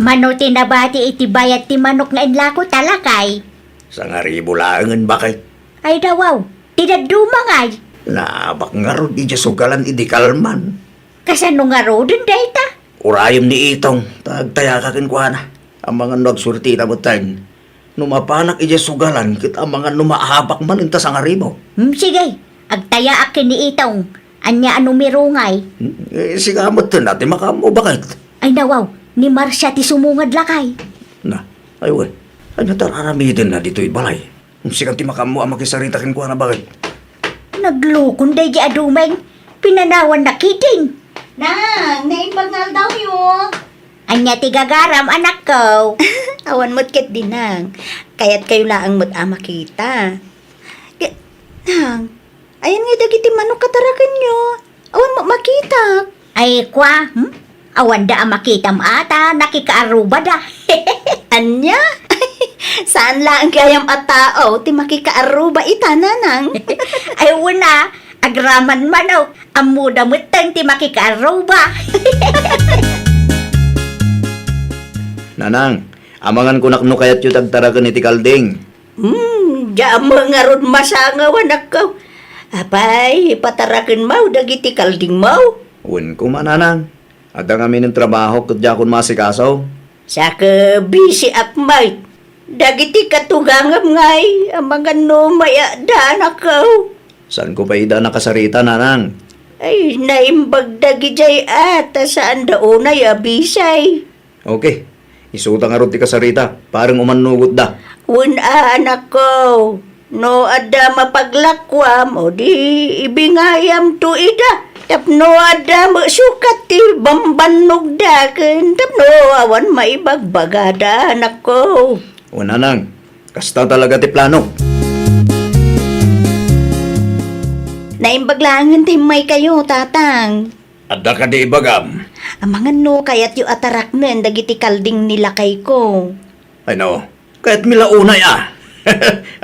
Mano ti nabati iti bayad ti manok nga inlakota, lakay? Sangaribu laengen, bakit? Ay, dawaw, ti dadduma ngay. Naabak ngarud idiay sugalan idi kalman. Kasano ngaruden dayta? Urayem ni Itong, ta agtayaka kenkuana. Amangan no agsuertita metten. No mapanak idiay sugalan, ket amangan no maabak man inta sangaribu. Hmm, sige. Agtayaak ken ni Itong. Ania a numero ngay? Hmm, eh, sika metten a ti makaammo, bakit? Ay, nawaw, ni Marcia ti sumungad, lakay. Na, ay, wen. Ania ti ar-aramidenna ditoy balay? Sika ti makaammo a makisarita kenkuana, bakit? Naglukon daydi a Dumeng. Pinanawanna ketdin. Nang, naimbag nga aldawyo. Ania ti gagaram, anakko? Awan met ketdi, Nang. Kayatkayo laeng met a makita. Ke-, Nang, ayan ngay dagiti manok a tarakenyo? Awan met makitak. Ay, kua, hmm? Awanda a makitam a ta nakikaarrubada. Ania? Saan laeng gayam a tao ti makikaarruba ita, nanang? Ay, wen a, agraman manok, ammoda metten ti makikaarruba. Nanang, amangan kunak no kayatyo ti agtaraken iti kalding. Hmm, diak ammo ngarud masangaw, anakko. Apay, patarakenmaw dagiti kaldingmaw? Wen koma, nanang. Adda ngamin trabahok ket diakon maasikaso. Saka busy ak met. Dagiti katugangam ngay, amangan no mayada, anakko. Saanko pay ida a nakasarita, nanang. Ay, naimbag dagijay a, ta saanda unay a busy. Okay. Isuta ngarud ti kasarita. Pareng umannugotda. Wen a, anakko. No adda mapaglakuam, o di ibingayamto ida. Tapno adda met sukat ti bambannogda ken tapno awan maibagbagada, anakko. O nanang, kasta talaga ti plano. Naimbag laengen ti immaykayo, tatang. Adda kadi ibagam? Amangan no kayatyo a taraknen dagiti kalding ni lakayko. Ay, no. Kayatmi la unay a.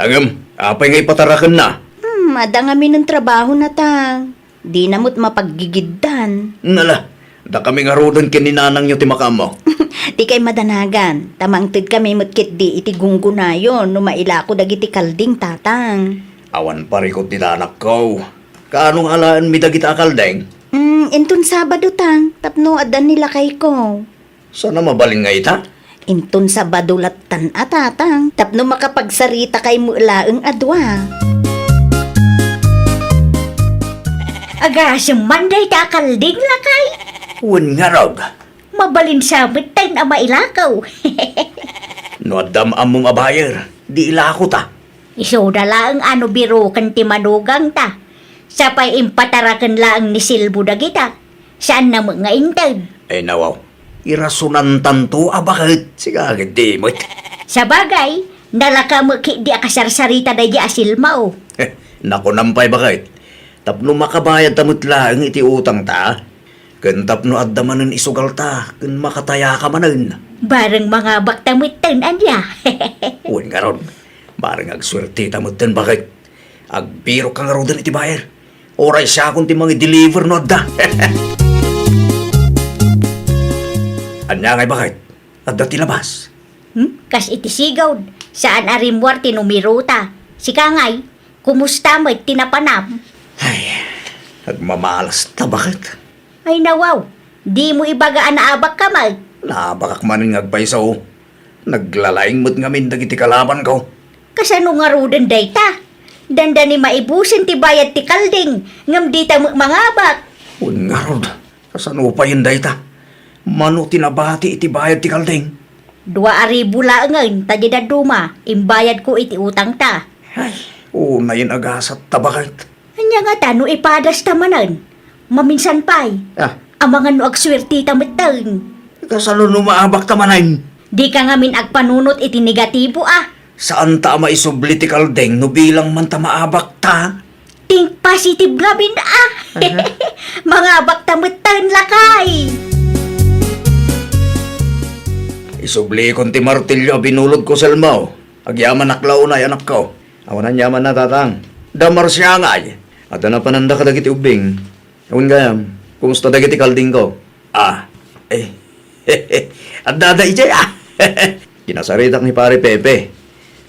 Ngem, apay nga ipatarakenna? Hmm, adda ngamin trabahona, tang. Dina met mapaggigiddan. Nala, dakami ngaruden ken ni nanangyo ti makaammo. Dikay madanagan, ta mangtedkami met ketdi iti gunggonayon no mailako dagiti kalding, tatang. Awan parikut dita, anakko. Kaano nga alaenmi dagita a kalding? Hmm, inton Sabado, tang, tapno adda ni lakayko. Saan a mabalin nga ita? Inton Sabado lattan a, tatang, tapno makapagsaritakay met laeng a dua. Agasem man dayta a kalding, lakay? Wen ngarud. Mabalin sa metten a mailako. No adda ammom a buyer, di ilakota. Isuda laeng a no biroken ti manugangta. Sa pay impataraken laeng ni Silmo dagita. Saanna met nga inted. Ay, nawaw. Irasonantanto a baket. Sika ket di met. Sabagay, nalaka met ketdi a kasarsarita daydi a Silmo. Nakunam pay baket. Tapno makabayadta met laeng iti utangta. Ken tapno adda manen isugalta, ken makatayaka manen. Bareng mangabakta metten, ania? Wen ngarud, bareng agsuerteta metten, baket. Agbirokka ngaruden iti buyer. Uray siakon ti mangi-deliver no adda. Ania ngay, baket? Adda ti labas? Hmm? Kas iti sigud, saan a rimmuar ti numerota. Sika ngay, kumusta met ti napanam? Ay, agmamalasta, baket. Ay, nawaw, dimo ibaga a naabakka met. Naabakak manen nga agpayso. Naglalaing met ngamin dagiti kalabanko. Kasano ngaruden dayta? Dandani maibusen ti bayad ti kalding, ngem dita met mangabak. Wen ngarud, kasano payen dayta? Mano ti nabati iti bayad ti kalding? Dua a ribu laengen ta di dadduma, imbayadko iti utangta. Ay, unayen a gasat ta, baket. Ania ngata no ipadasta manen? Maminsan pay. Ah. Amangan no agsuerteta metten. Kasano no maabakta manen? Dika ngamin agpanunot iti negatibo a. Saanta a maisubli ti kalding no bilang man ta maabakta. Think positive ngamin a. Aha. Mangabakta metten, lakay. Isublikon ti martilyo a binulodko, Selmo. Agyamanak la unay, anakko. Awan aniamanna, tatang. Da Marsiangay. Adda napananda kadagiti ubbing. Wen gayam, kumusta dagiti kaldingko? Ah, eh, adda da idiay, ah. Kinasaritak ni Pare Pepe.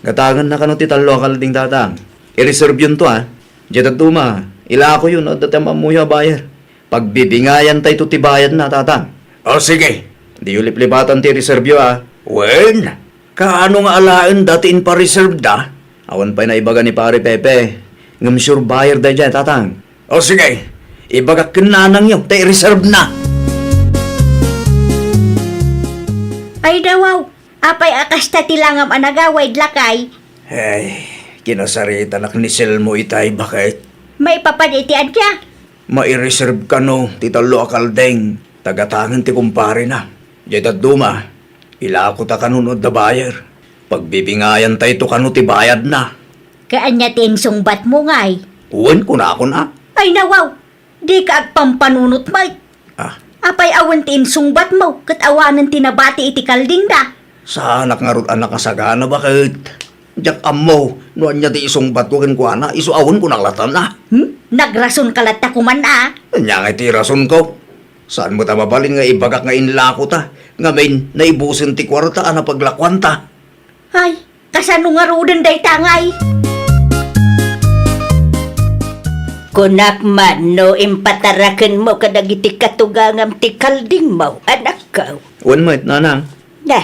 Gatangenna kano ti tallo a kalding, tatang. I-reserveyonto, ah. Diay dadduma, ilakoyo no adda ti am-ammoyo a buyer. Pagbibingayantayto ti bayadna, tatang. O, sige. Diyo liplipatan ti reserveyo, ah. Wen, kaano nga alaenda ti inpa-reserveda? Awan pay naibaga ni Pare Pepe. Ngem sure buyer daydiay, tatang. O, sige. Ibagak ken nanangyo ta i-reservena. Ay, dawaw. Apay a kasta ti langam a nagawid, lakay? Ay, kinasaritanak ni Selmo itay, baket. Maipapan iti ania? Mai-reserve kano ti tallo a kalding, ta gatangen ti kumparena. Diay dadduma, ilakota kano no adda buyer. Pagbibingayantayto kano ti bayadna. Kaanya ti insungbatmo ngay? Wen, kunakon a. Ay, nawaw! Dika agpampanunot met. Ah. Apay awan ti insungbatmo ket awanen ti nabati iti kaldingda? Saanak ngarud a nakasagana, baket. Diak ammo no ania ti isungbatko kenkuana, isu a wen kunak lattan a. Hmm? Nagrasonka latta koman a. Ania ngay ti irasonko? Saan met a mabalin nga ibagak nga inlakota, ngamin naibusen ti kuarta a napaglakuanta? Ay, kasano ngaruden dayta ngay? Kunak man no impatarakenmo kadagiti katugangam ti kaldingmo, anakko. Wen met, nanang. Na,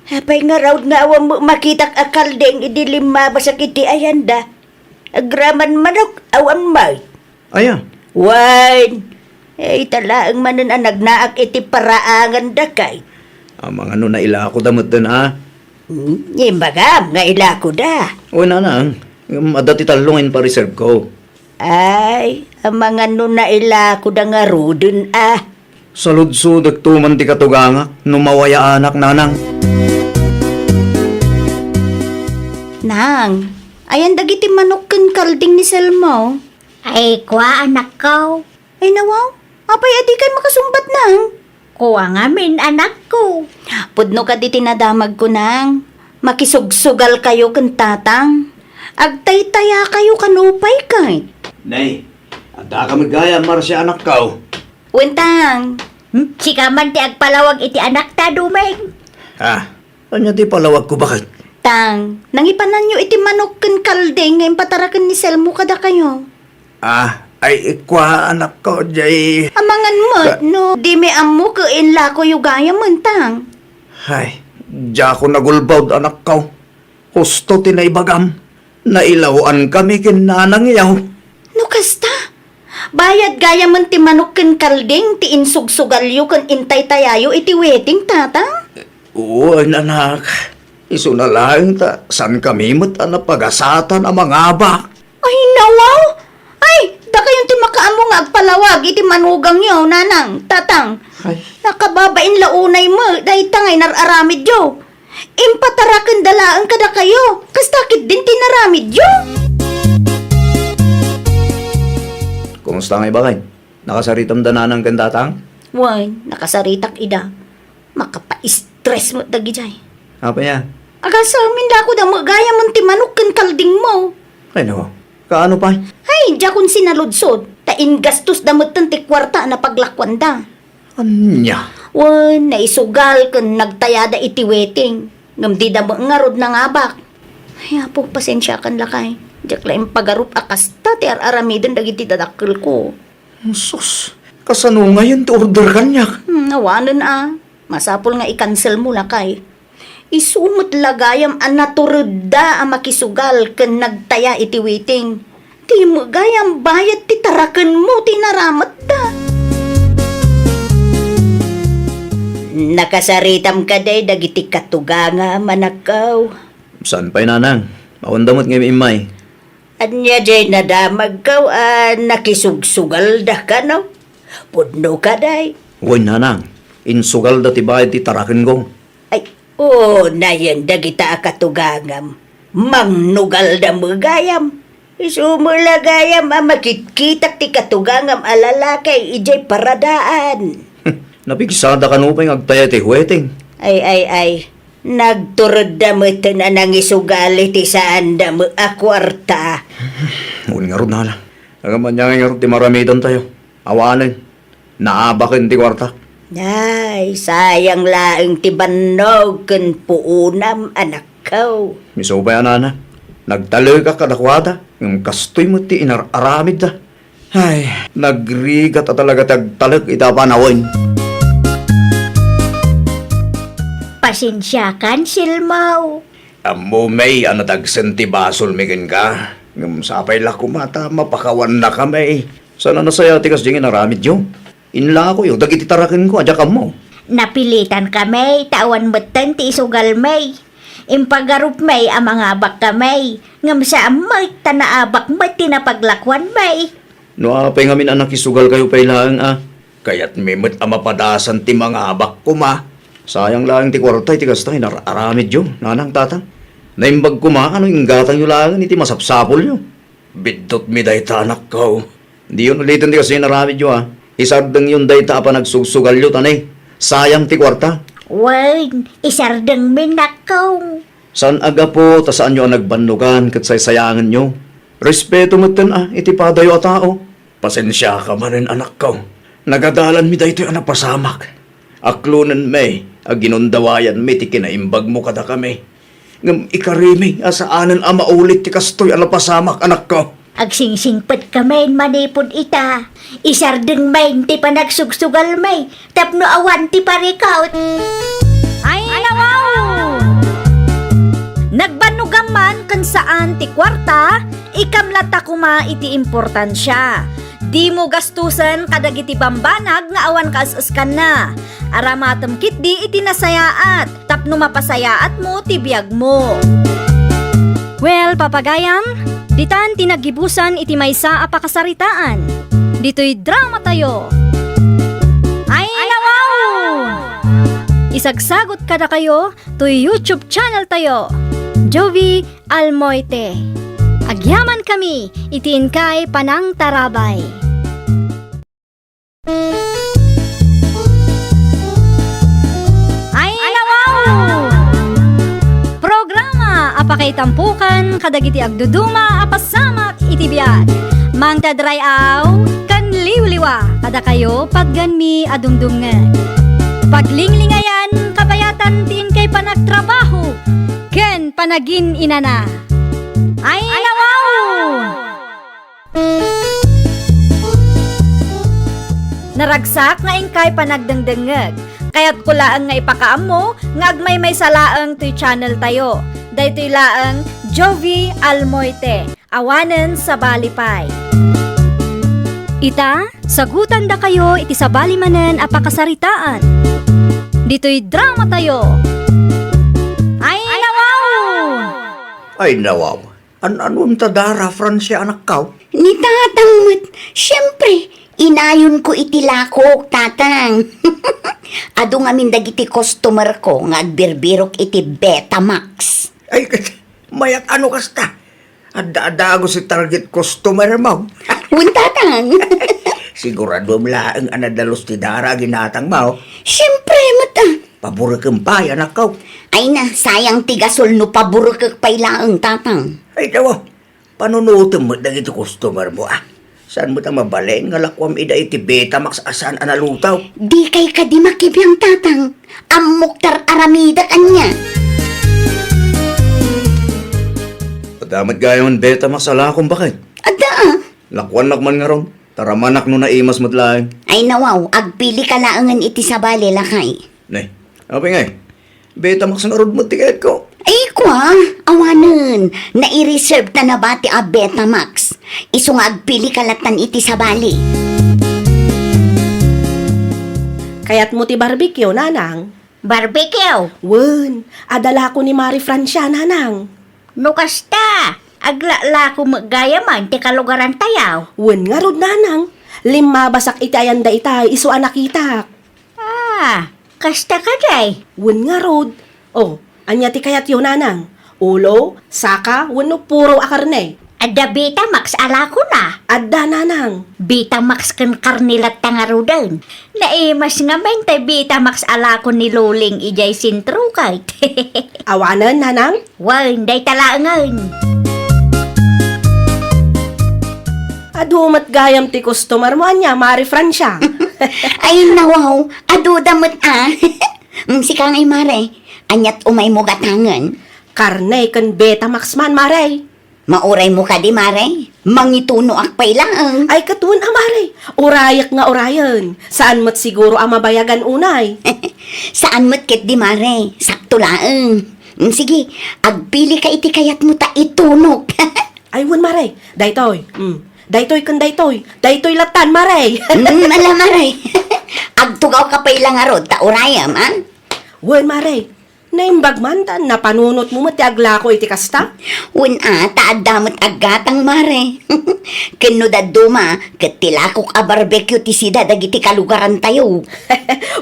apay ngarud nga awan makitak a kalding idi limmabasak iti ayanda? Agraman manok, awan met. Aya? Wen, eh, ita laeng manen a nagnaak iti paraangan dakay. Amangan no nailakoda metten, a? Hmm, imbagam nga ilakoda. Wen, nanang, ngem adda ti tallo nga inpareserveko. Ay, amangan no nailakoda ngaruden, a. Saludsodekto man ti katugangak no mawayaanak, nanang. Nang, ayan dagiti manok ken kalding ni Selmo? Ay, kua, anakko. Ay, nawaw, apay a dikay makasungbat, nang? Kua ngamin, anakko. Pudno kadi ti nadamagko, nang. Makisugsugalkayo ken tatang. Agtaytayakayo kano pay ket. Nay, addaka met gayam, Marcia, anakko. Wen, tang. Hmm? Sika man ti agpalawag iti anakta, Dumeng. Ah, ania ti palawagko, baket? Tang, nangipananyo iti manok ken kalding nga impataraken ni Selmo kadakayo. Ah, ay, kua, anakko, jay. Amangan met, ka- no, dimi ammo ket inlakoyo gayam, tang. Ay, diakon nagulbod, anakko. Husto ti naibagam. Nailaw-ankami ken nanangyo. No kasta, bayad gayamen ti manok ken kalding ti insugsugalyo ken intaytayayo iti wedding, tatang? Wen, anak. Isuna laeng ta saankami met a napagasatan a mangabak. Ay, nawaw! Ay, dakayon ti makaammo nga agpalawag iti manugangyo, nanang, tatang. Ay. Nakababain la unay met dayta nga inar-aramidyo. Impatarakenda laeng kadakayo, kasta ketdin ti inaramidyo. Kumusta ngay, baket? Nakasaritam da nanang ken tatang? Wen, nakasaritak ida. Makapa-stress met dagidiay. Apay a? Agasem, inlakoda met gayamen ti manok ken kaldingmo. Ay, nako. Kaano pay? Ay, diakon sinaludsod. Ta ingastos da metten ti kuarta a napaglakuanda. Ania? Wen, naisugal ken nagtayada iti wedding. Ngem dida met ngarud nangabak. Ay, Apo, pasensiakan lakay. Diak la impagarup a kasta ti ar-aramiden dagiti dadakkelko. Sus, kasano ngayen ti order kaniak? Hmm, awanen a. Masapul nga i-cancel mo lakay. Isu met la gayam a naturedda a makisugal ken nagtaya iti wedding. Di met gayam bayad ti tarakenmo ti naramatda. Nakasaritam kadi dagiti katugangam, anakko? Saan pay, nanang? Awan da met nga immay. Ania diay nadamagko a nakisugsugalda kano? Pudno kadi? Wen, nanang, insugalda ti bayad ti tarakenko. Ay, o, nayen dagita a katugangam. Mangnugalda met gayam. Isu met la gayam a makitkitak ti katugangam a lalaki idiay paradaan. Napigsada kano pay nga agtaya ti wedding? Ay, ay, ay. Nagturedda metten a nangisugal iti saanda met a kuarta. Wen ngarud, nanang. Ngem ania ngay ngarud ti maramidantayo? Awanen, naabaken ti kuarta. Ay, sayang laeng ti bannog ken puonam, anakko. Isu pay a, nanang, nagtalekak kadakuada, ngem kastoy met ti inar-aramidda. Ay, nagrigat a talaga ti agtalek iti a panawen. Pasensiakan, Selmo. Ammom, May, a nadagsen ti basolmi kenka. Ngem sapay la koma ta mapakawannaka, May. Saan a nasayaat ti kasdiay nga inaramidyo? Inlakoyo dagiti tarakenko a diak ammo. Napilitanka, May, ta awan metten ti isugalmi. Impagarupmi a mangabakka, May, ngem saan met ta naabak met ti napaglakuanmi. No apay ngamin a nakisugalkayo pay laeng a, kayatmi met a mapadasan ti mangabak koma. Sayang laeng ti kuarta iti kasta nga inar-aramidyo, nanang, tatang. Naimbag koma a no inggatangyo laengen iti masapsapulyo. Biddutmi dayta, anakko. Diyon uliten ti kasta nga inaramidyo, a. Isardengyon dayta a panagsugsugalyo, ta ne, sayang ti kuarta. Wen, isardengmi, nakko. Saan a gapu ta saanyo a nagbannogan ket saysayangenyo. Respeto metten a iti padayo a tao. Pasensiaka manen, anakko. Nagadalanmi daytoy a napasamak. Aklonenmi a ginundawayanmi ti kinaimbagmo kadakami. Ngem ikarimi a saanen a maulit ti kastoy a napasamak, anakko. Agsingsingpet ka manen manipud ita. Isardeng manen ti panagsugsugal manen tapno awan ti parikut. Ay, nawaw! Nagbannogam man ken saan ti kuarta, ikam latta koma iti importansia. Dimo gastusen kadagiti bambanag nga awan kaes-eskanna. Aramatem ketdi iti nasayaat tapno mapasayaatmo ti biagmo. Well, papagayam, ditan ti naggibusan iti maysa a pakasaritaan. Ditoy dramatayo. Ay, nawaw! Isagsagot kadakayo toy YouTube channel tayo, Jovi Almoite. Agyamankami iti inkay panangtarabay. Ay, nawaw! Programa a pakaitampukan kadagiti agduduma a pasamak iti biag. Mangted ray-aw ken liwliwa kadakayo patgenmi a dumdumngeg. Paglinglingayan, kabayatan ti inkay panagtrabaho ken panagin-inana. Ay, nawaw! Naragsak nga inkay panagdengdengngeg. Kayatko laeng nga ipakaammo nga agmaymaysa laeng toy channel tayo. Daytoy laeng Jovi Almoite, awanen sabali pay. Ita, sagutandakayo iti sabali manen a pakasaritaan. Ditoy dramatayo. Ay, nawaw! Ay, nawaw. An-anuem ta dara, Francia, anakkaw? Ni tatang met, siempre, inayonko iti lakok, tatang. Adu ngamin dagiti customer ko nga agbirbirok iti Betamax. Ay, ket mayat a no kasta. Adda-adda a gusto target customer mo. Wen, tatang. Siguraduem laeng a nadalus ti dara a ginatang mo. Siempre met, a. Paburekem pay, anakko. Ay na, sayang ti gasol no paburekek pay laeng, tatang. Ay, dawa. Panunotem met dagiti customer mo, a. Saan met a mabalin nga lakuam ida iti Betamax a saan a nalutaw? Dikay kadi makibiang, tatang. Ammok ta ar-aramidek ania. Adda met gayam Betamax a lakom, baket. Adda, a. Lakuannak man ngarud. Ta ramanak no naimas met laeng. Ay, nawaw, agpilika laengen iti sabali, lakay. Nay, apay ngay? Betamax ngarud met ti kayatko. Ay, kua, awanen. Nai-reserve ta nabati a Betamax. Isu nga agpilika lattan iti sabali. Kayatmo ti barbecue, nanang? Barbecue? Wen, adda lako ni Mari Francia, nanang. No kasta, aglalako met gayaman ti kalugarantayo. Wen ngarud, nanang. Limmabasak iti ayanda itay, isu a nakitak. Ah, kasta kadi? Wen ngarud. O, ania ti kayatyo, nanang? Ulo, saka, wenno puro a karne? Adda Betamax a lakona. Adda, nanang. Betamax ken karne latta ngaruden. Naimas ngamin tay Betamax a lako ni Luling idiay sentro ket. Awanen, nanang? Wen, dayta laengen. Adu met gayam ti customer mo ania, Mari Francia? Ay, nawaw, aduda met a. Mm, sika ngay, Mare, aniat umaymo gatangen? Karne ken Betamax man, Mare. Mauraymo kadi, Mare? Mangitunoak pay laeng. Ay, ket wen a, Mare. Urayek nga urayen. Saan met siguro a mabayagan unay. Saan met ketdi, Mare. Sakto laeng. Mm, sige, agpilika iti kayatmo ta itunok. Ay, wen, Mare. Daytoy. Mm. Daytoy ken daytoy. Daytoy lattan, Mare. Mm, ala, Mare. Agtugawka pay la ngarud ta urayem, a? Wen, Mare. Naimbag man ta napanunotmo met ti aglako iti kasta? Wen a, ta adda met aggatang, Mare. Ken no dadduma, ket ti lakok a barbecue ti sida dagiti kalugarantayo.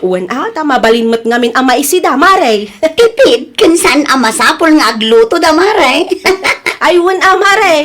Wen a, ta mabalin met ngamin a maisida, Mare. Tipid, ken saan a masapul nga aglutoda, Mare. Ay, wen a, Mare.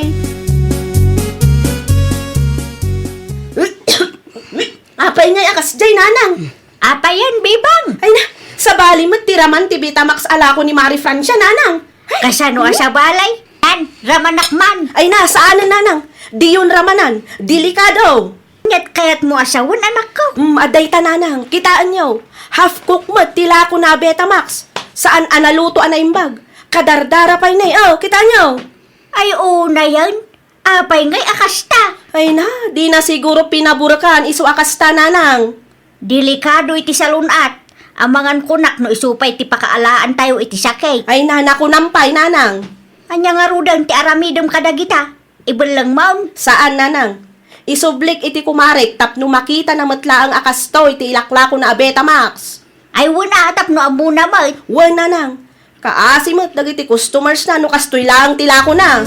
Apay ngay a kasdiay, Nanang? Apayen, Bebang? Ay na, sabali met ti raman ti Betamax a lako ni Mari Francia, Nanang. Ay, kasano a sabali? An, ramanak man. Ay na, saanen, Nanang. Diyon ramanan. Delikado. Ket kayatmo a sawen, anakko? Mm, adda ita, Nanang. Kitaenyo. Half cook met ti lako na Betamax. Saan a naluto a naimbag. Kadardara pay ne. Oh, kitaenyo. Ay, unayen. Apay ngay a kasta? Ay na, di na siguro pinaburkan isu a kasta, nanang. Delikado iti salun-at. Amangan kunak no isu pay ti pakaalaantayo iti sakit. Ay na, nakunam pay, nanang. Ania ngaruden ti aramidem kadagita? Ibellengmon? Saan, nanang. Isublik iti kumarek tapno makitana met laeng a kastoy ti ilaklakona a Betamax. Ay, wen a, tapno ammona met. Wen, nanang. Kaasi met dagiti customers na no kastoy laeng ti lakona.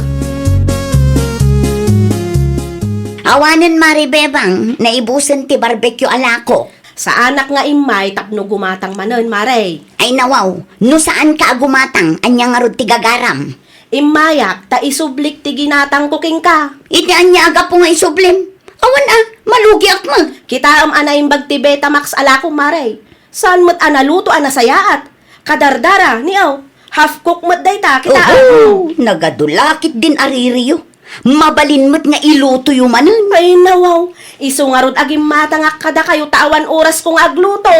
Awanen, Mare Bebang, naibusen ti barbecue a lako. Saanak nga immay tapno gumatang manen, Mare. Ay, nawaw, no saanka a gumatang, ania ngarud ti gagaram? Immayak ta isublik ti ginatangko kenka. Iti ania a gapu nga isublim? Awan a, malugiak met. Kitaem a naimbag ti Betamax a lakom, Mare. Saan met a naluto a nasayaat. Kadardara, ni aw, half cook met dayta, kitaem. Oho, nagadu la ketdin a ririyo. Mabalin met nga ilutoyo manen. Ay, nawaw. Isu ngarud a gimmatangak kadakayo ta awan orasko nga agluto.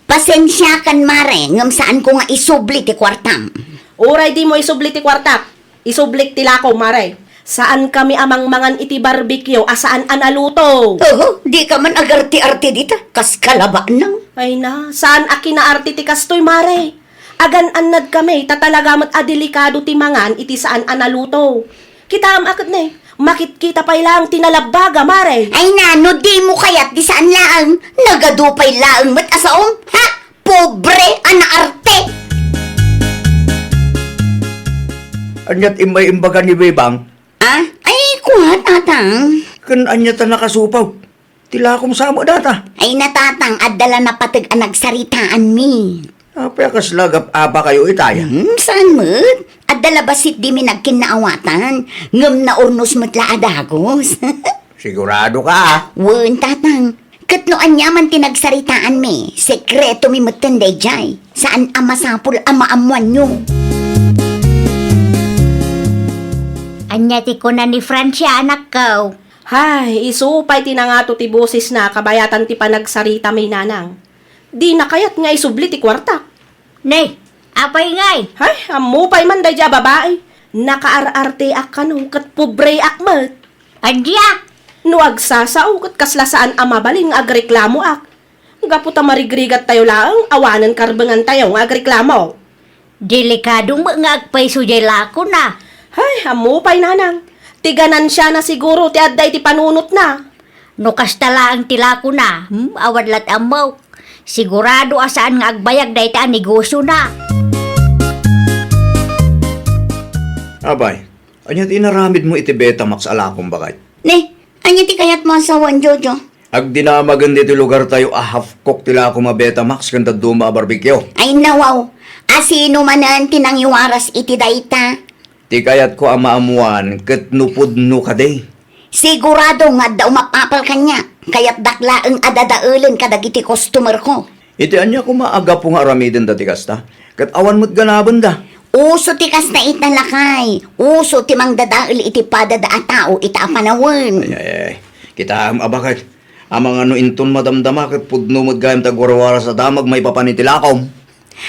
Pasensiakan, Mare, ngem saanko nga isubli ti kuartam. Uray dimo isubli ti kuartak, isublik ti lako, Mare. Saankami a mangmangan iti barbecue a saan a naluto. Oho, dika man agarte-arte dita, kas kalabanang. Ay na, saan a kinaarte ti kastoy, Mare. Agan-annadkami ta talaga met a delikado ti mangan iti saan a naluto. Kitaem a ket ne, makitkita pay laeng ti nalabbaga, Mare. Ay na, no dimo kayat, di saan laeng, nagadu pay laeng met a saom, ha? Pobre a naarte! Aniat immay imbaga ni Bebang? Ah? Ay, kua, Tatang. Ken ania ta nakasupaw? Ti lakom sa met dayta. Ay, na, Tatang, adda la napateg a nagsaritaanmi. Apay a kasla gap-apa kayo itay? Hmm, saan met? Adda la bassit dimi nagkinnaawatan, ngem naurnos met la a dagus. Sigurado ka, ah? Wen, Tatang. Ket no aniaman ti nagsaritaanmi, sekretomi metten daydiay. Saan a masapul a maammoanyo. Ania ti kuna ni Francia, anakko? Hay, isu pay ti nangato ti bosesna kabayatan ti panagsaritami, nanang. Dina kayat nga isubli ti kuartak. Ne, apay ngay? Hay, ammo pay man daydiay a babai. Nakaar-arteak kano ket pobreak met. Ania? No agsasao ket kasla saan a mabalin nga agreklamoak. Gapu ta marigrigattayo laeng, awanen karbengantayo nga agreklamo. Delikado met nga agpayso diay lakona. Hay, ammo pay, nanang. Ti ganansiana siguro ti adda iti panunotna. No kasta laeng ti lakona, hmm, awan lat ammok. Sigurado a saan nga agbayag dayta a negosiona. Apay, ania ti inaramidmo iti Betamax a lakom, baket? Ne, ania ti kayatmo a sawen, Jojo? Agdinamagen ditoy lugartayo a half cook ti lakom a Betamax ken dadduma a barbecue. Ay, nawaw. A sino manen ti nangiwaras iti dayta? Ti kayatko a maammoan ket no pudno kadi. Sigurado nga adda umapapal kaniak. Kayatdak laeng a dadaelen kadagiti customerko. Iti ania koma a gapu nga aramidenda ti kasta? Ket awan met ganabenda. Uso ti kasta ita, lakay. Uso ti mangdadael iti padada a tao ita a panawen. Ay, ay, ay. Kitaem a baket. Amangan no inton madamdama ket pudno met gayam ti agwarwaras a damag maipapan iti lakom.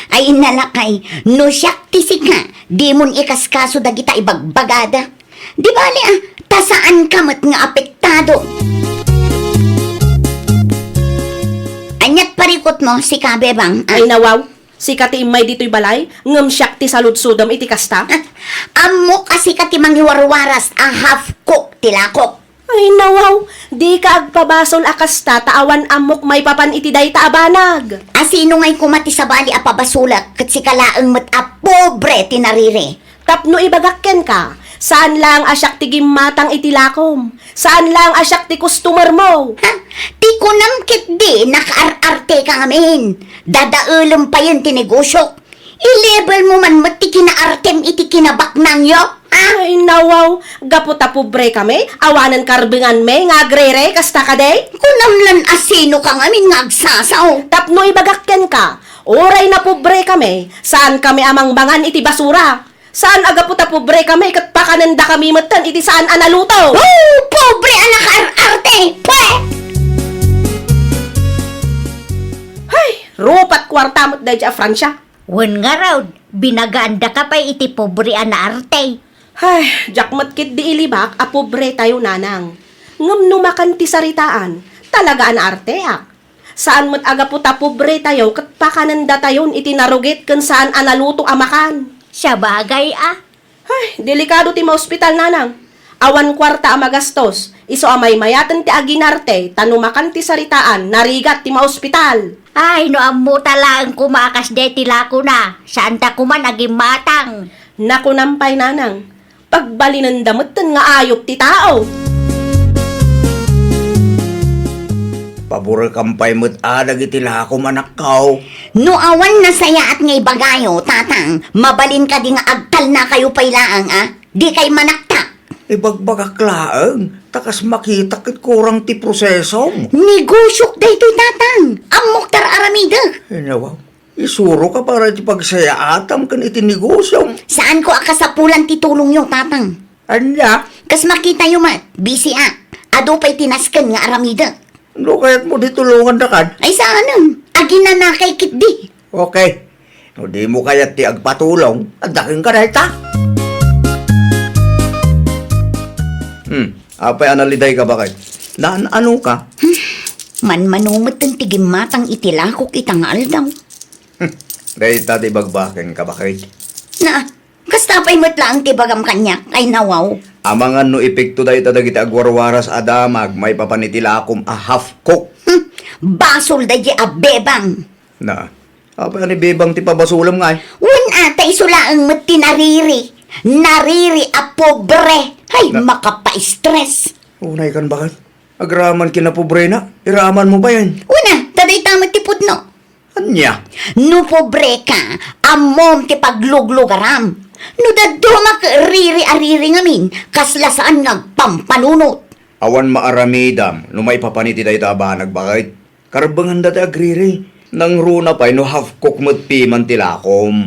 Ay, na, lakay, no siak ti sika, dimon ikaskaso dagita ibagbagada. Di bali, ah, ta saanka met nga apektado. Aniat parikutmo, sika, Bebang, ah? Ay, nawaw, sika ti immay ditoy balay, ngem siak ti saludsodem iti kasta? Ah, ammok a sika ti mangiwarwaras a half cook ti lakok. Ay, nawaw, dika agpabasol a kasta ta awan ammok maipapan iti dayta a banag. A sino ngay koma ti sabali a pabasolak ket sika laeng met a pobre ti nariri? Tapno ibagak kenka, saan laeng a siak ti gimmatang iti lakom. Saan laeng a siak ti customer mo. Ha? Ti kunam ketdi, nakaar-arte ka ngamin. Dadaelem payen ti negosiok. I-level mo man met ti kinaartem iti kinabaknangyo, ha? Ay, nawaw, gapu ta pobre kami, awanen karbenganmi nga agrere, kasta kadi? Kunam lan a sino ka ngamin nga agsasao. Tapno ibagak kenka, uray na pobre kami, saan kami a mangmangan iti basura. Saan a gapu ta pobre kami ket pakanenda kami metten iti saan a naluto. Oh, pobre a nakaar-arte! Pwe! Hay, rupat kuarta met daydiay a Francia. Wen ngarud, binagaandaka pay iti pobre a naarte. Hay, diak met ketdi ilibak a pobre tayo, nanang. Ngem no makan ti saritaan, talaga a naarteak. Saan met a gapu ta pobre tayo ket pakanendatayon iti narugit ken saan a naluto a makan. Sabagay a. Ay, delikado ti maospital, nanang. Awan kuarta a magastos, isu a maymayaten ti aginarte, ta no makan ti saritaan, narigat ti maospital. Ay, no ammota laeng koma a kasdiay ti lakona, saanta koman a gimmatang. Nakunam pay, nanang, pagbalinenda metten nga ayup ti tao. Paburekam pay met a dagiti lakom, anakko. No awan nasayaat nga ibagayo, tatang, mabalin kadi nga agtalnakayo pay laeng, a? Dikay manaktak. Ibagbagak laeng, ta kas makitak ket kurang ti prosesom. Negosiok daytoy, tatang. Ammok ta ar-aramidek. Ay, nawaw. Isuroka para iti pagsayaatam ken iti negosiom. Saanko a kasapulan ti tulongyo, tatang. Ania? Kas makitayo met, bisiak. Adu pay ti nasken nga aramidek. No kayatmo di tulongandakan? Ay, saanen. Aginanakay ketdi. Okay. No dimo kayat ti agpatulong, adda kenka dayta. Hmm, apay a nalidayka, baket? Naan-anoka? Hmm, manmano metten ti gimmatang iti lakok ita nga aldaw. Hmm, dayta ti ibagbakenka, baket. Na, kasta pay met laeng ti ibagam kaniak, ay nawaw. Amangan no epekto dayta dagiti agwarwaras a damag maipapan iti lakom a half cook. Hmm, basol daydi a bebang. Na, apay a ni bebang ti pabasolem ngay? Wen a, ta isu laeng met ti nariri. Nariri a pobre. Ay, na- makapa-stress. Unay kan, baket? Agraman ken a pobrena, iraman mo payen. Wen a, ta dayta met ti pudno. Ania? No pobreka, ammom ti pagluglugaram. No dadduma ket riri a riri ngamin, kasla saan nga agpampanunot. Awan maaramidam no maipapan iti dayta a banag, baket. Karbenganda ti agriri. Nangruna pay no half cook met piman ti lakom.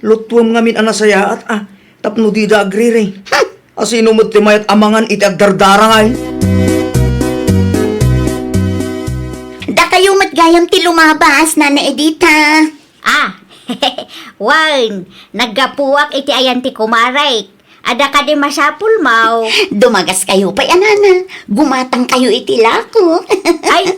Luttuem ngamin a nasayaat a, tapno dida agriri. Hmm. Asino met ti mayat a mangan iti agdardarangay? Dakayo met gayam ti lumabas, Nana Edita. Ah, wen, naggapuak iti ayan ti kumarek. Adda kadi masapulmo? Dumagas kayo pay, a nana. Gumatang kayo iti lakok. Ay,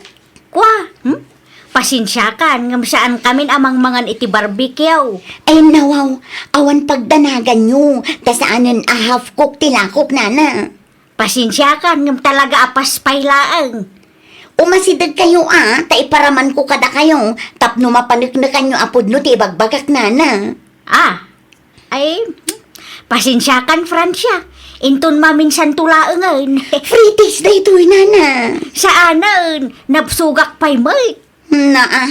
kua, hmm? Pasensiakan, ngem saan kamin a mangmangan iti barbecue. Ay, nawaw, awan pagdanaganyo, ta saanen a half cook ti lakok, nana. Pasensiakan, ngem talaga a paspay laeng. Umasideg kayo a, ta iparamanko kadakayo, tapno mapaneknekanyo a pudno ti ibagbagak, nana. Ah, ay, pasensiakan, Francia. Inton maminsanto laengen. Frites daytoy, nana. Saanen, nabsogak pay met. Naa.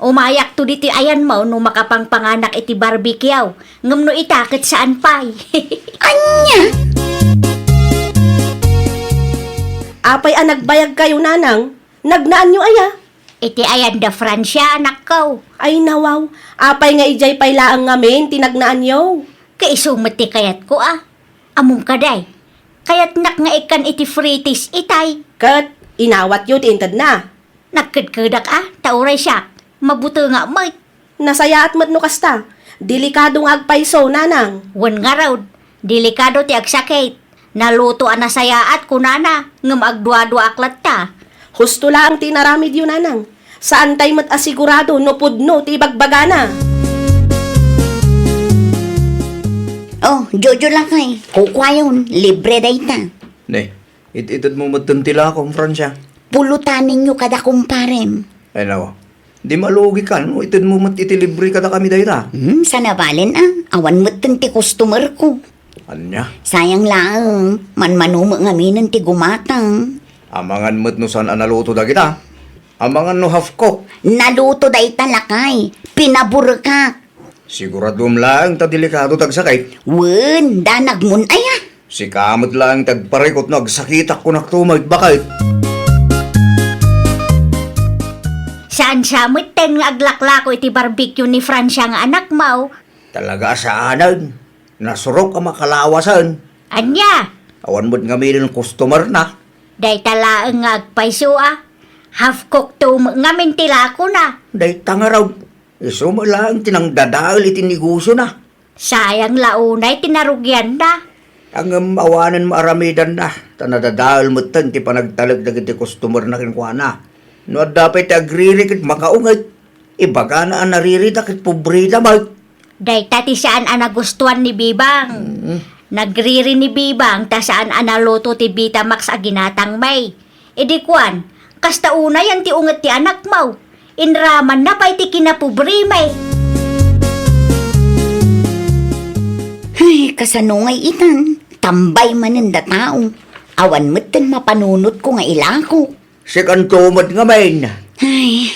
Umayakto ditoy ayanmo no makapangpanganak iti barbecue. Ngem no ita ket saan pay. Ania? Apay a nagbayagkayo, nanang? Nagnaanyo aya? Iti ayan da Francia, anakko. Ay, nawaw. Apay nga idiay pay laeng ngamin ti nagnaanyo? Kaisu met ti kayatko, a. Ammom kadi, kayatnak nga ikkan iti frites itay. Ket inawatyo ti intedna. Nagkedkedak a, ta uray siak, mabutengak met. Nasayaat met no kasta. Delikado nga agpayso, nanang. Wen ngarud, delikado ti agsakit. Naluto a nasayaat, kunana, ngem agduaduaak latta. Husto laeng ti inaramidyo, nanang. Saantay met a sigurado no pudno ti ibagbagana. Oh, Jojo lakay, kukuayon, libre dayta. Ne, it-itedmo metten ti lakom, Francia. Pulutanenyo kada kumparem. Ay, nawa. Di malugikan no itedmo met iti libre kadakami dayta. Hmm, sanabalen a, awan metten ti customer ko. Ania? Sayang laeng, manmano met ngaminen ti gumatang. Amangan met no saan a naluto dagita. Amangan no half cook. Naluto dayta, lakay. Pinaburekak. Siguraduem laeng ta delikado ti agsakit. Wen, danagmon aya. Sika met laeng ti agparikut no agsakitak, kunak to, maitbakit. Saan sa metten nga aglaklako iti barbecue ni Francia nga anakmo? Talaga a saanen. Nasurok a makalawasen. Ania? Awan met ngaminen customer na. Dayta laeng nga agpayso a. Half cook to met ngamin ti lakona. Dayta ngarud. Isu met laeng ti nangdadael iti negosiona. Sayang la unay ti narugianna. Ngem awanen maaramidanna, ta nadadael metten ti panagtalek dagiti customerna kenkuana. No adda pay ti agriri ket makaunget, ibagana a naririda ket pobreda met. Dayta ti saan a nagustuan ni Bibang. Mm. Nagriri ni Bibang ta saan a naluto ti Vitamax a ginatang, may. Idi kuan, kasta unayan ti unget ti anakmo. Inramanna pay ti kinapobre, may. Ay, kasano ngay itan? Tambay manen da tao. Awan metten mapanunotko nga ilako. Sikanto met ngamin. Ay,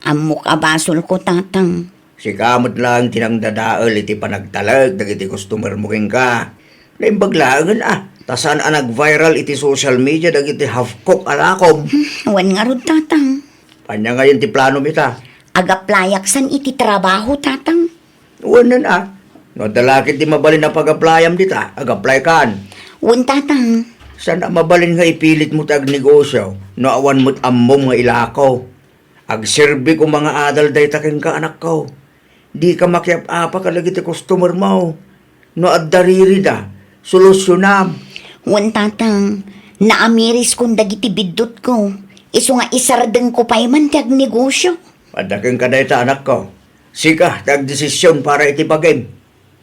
ammok a basolko, Tatang. Sika met laeng ti nangdadael iti panagtalek dagiti customermo kenka. Naimbag laengen a, ta saan a nag-viral iti social media dagiti half-cook a lakom. Hmm, wen ngarud, Tatang. Ania ngayen ti planom ita? Ag-applyak san iti trabaho, Tatang. Wen a, no adda la ketdi mabalin a pag-applyam dita, ag-applykan. Wen, Tatang. Saan a mabalin nga ipilitmo ti agnegosyo no awan met ammom nga ilako? Agserbi koma nga adal dayta kenka, anakko. Dika makiap-apa kadagiti customermo. No adda ririda, solusionam. Wen, Tatang, naamiriskon dagiti biddutko. Isu nga isardengko pay man ti agnegosyo. Adda kenka dayta, anakko. Sika ti agdesision para iti bagim.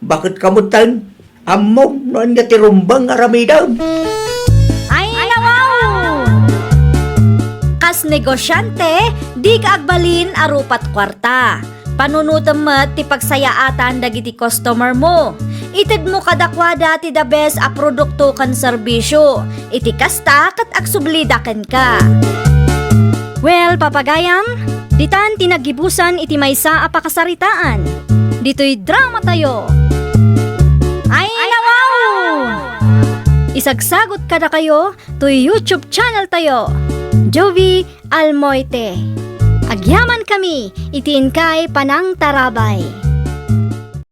Baket ka metten? Ammom no ania ti rumbeng nga aramidem. Ay, nawaw! Kas negosyante, dika agbalin a rupat kuarta. Panunotem met ti pagsayaatan dagiti customermo. Itedmo kadakuada ti the best a produkto ken serbisio. Iti kasta, ket agsublida kenka. Well, papagayam, ditan ti naggibusan iti maysa a pakasaritaan. Ditoy dramatayo. Ay, nawaw! Isagsagot kadakayo toy YouTube channel tayo, Jovie Almoite. Agyaman kami iti inkay panangtarabay.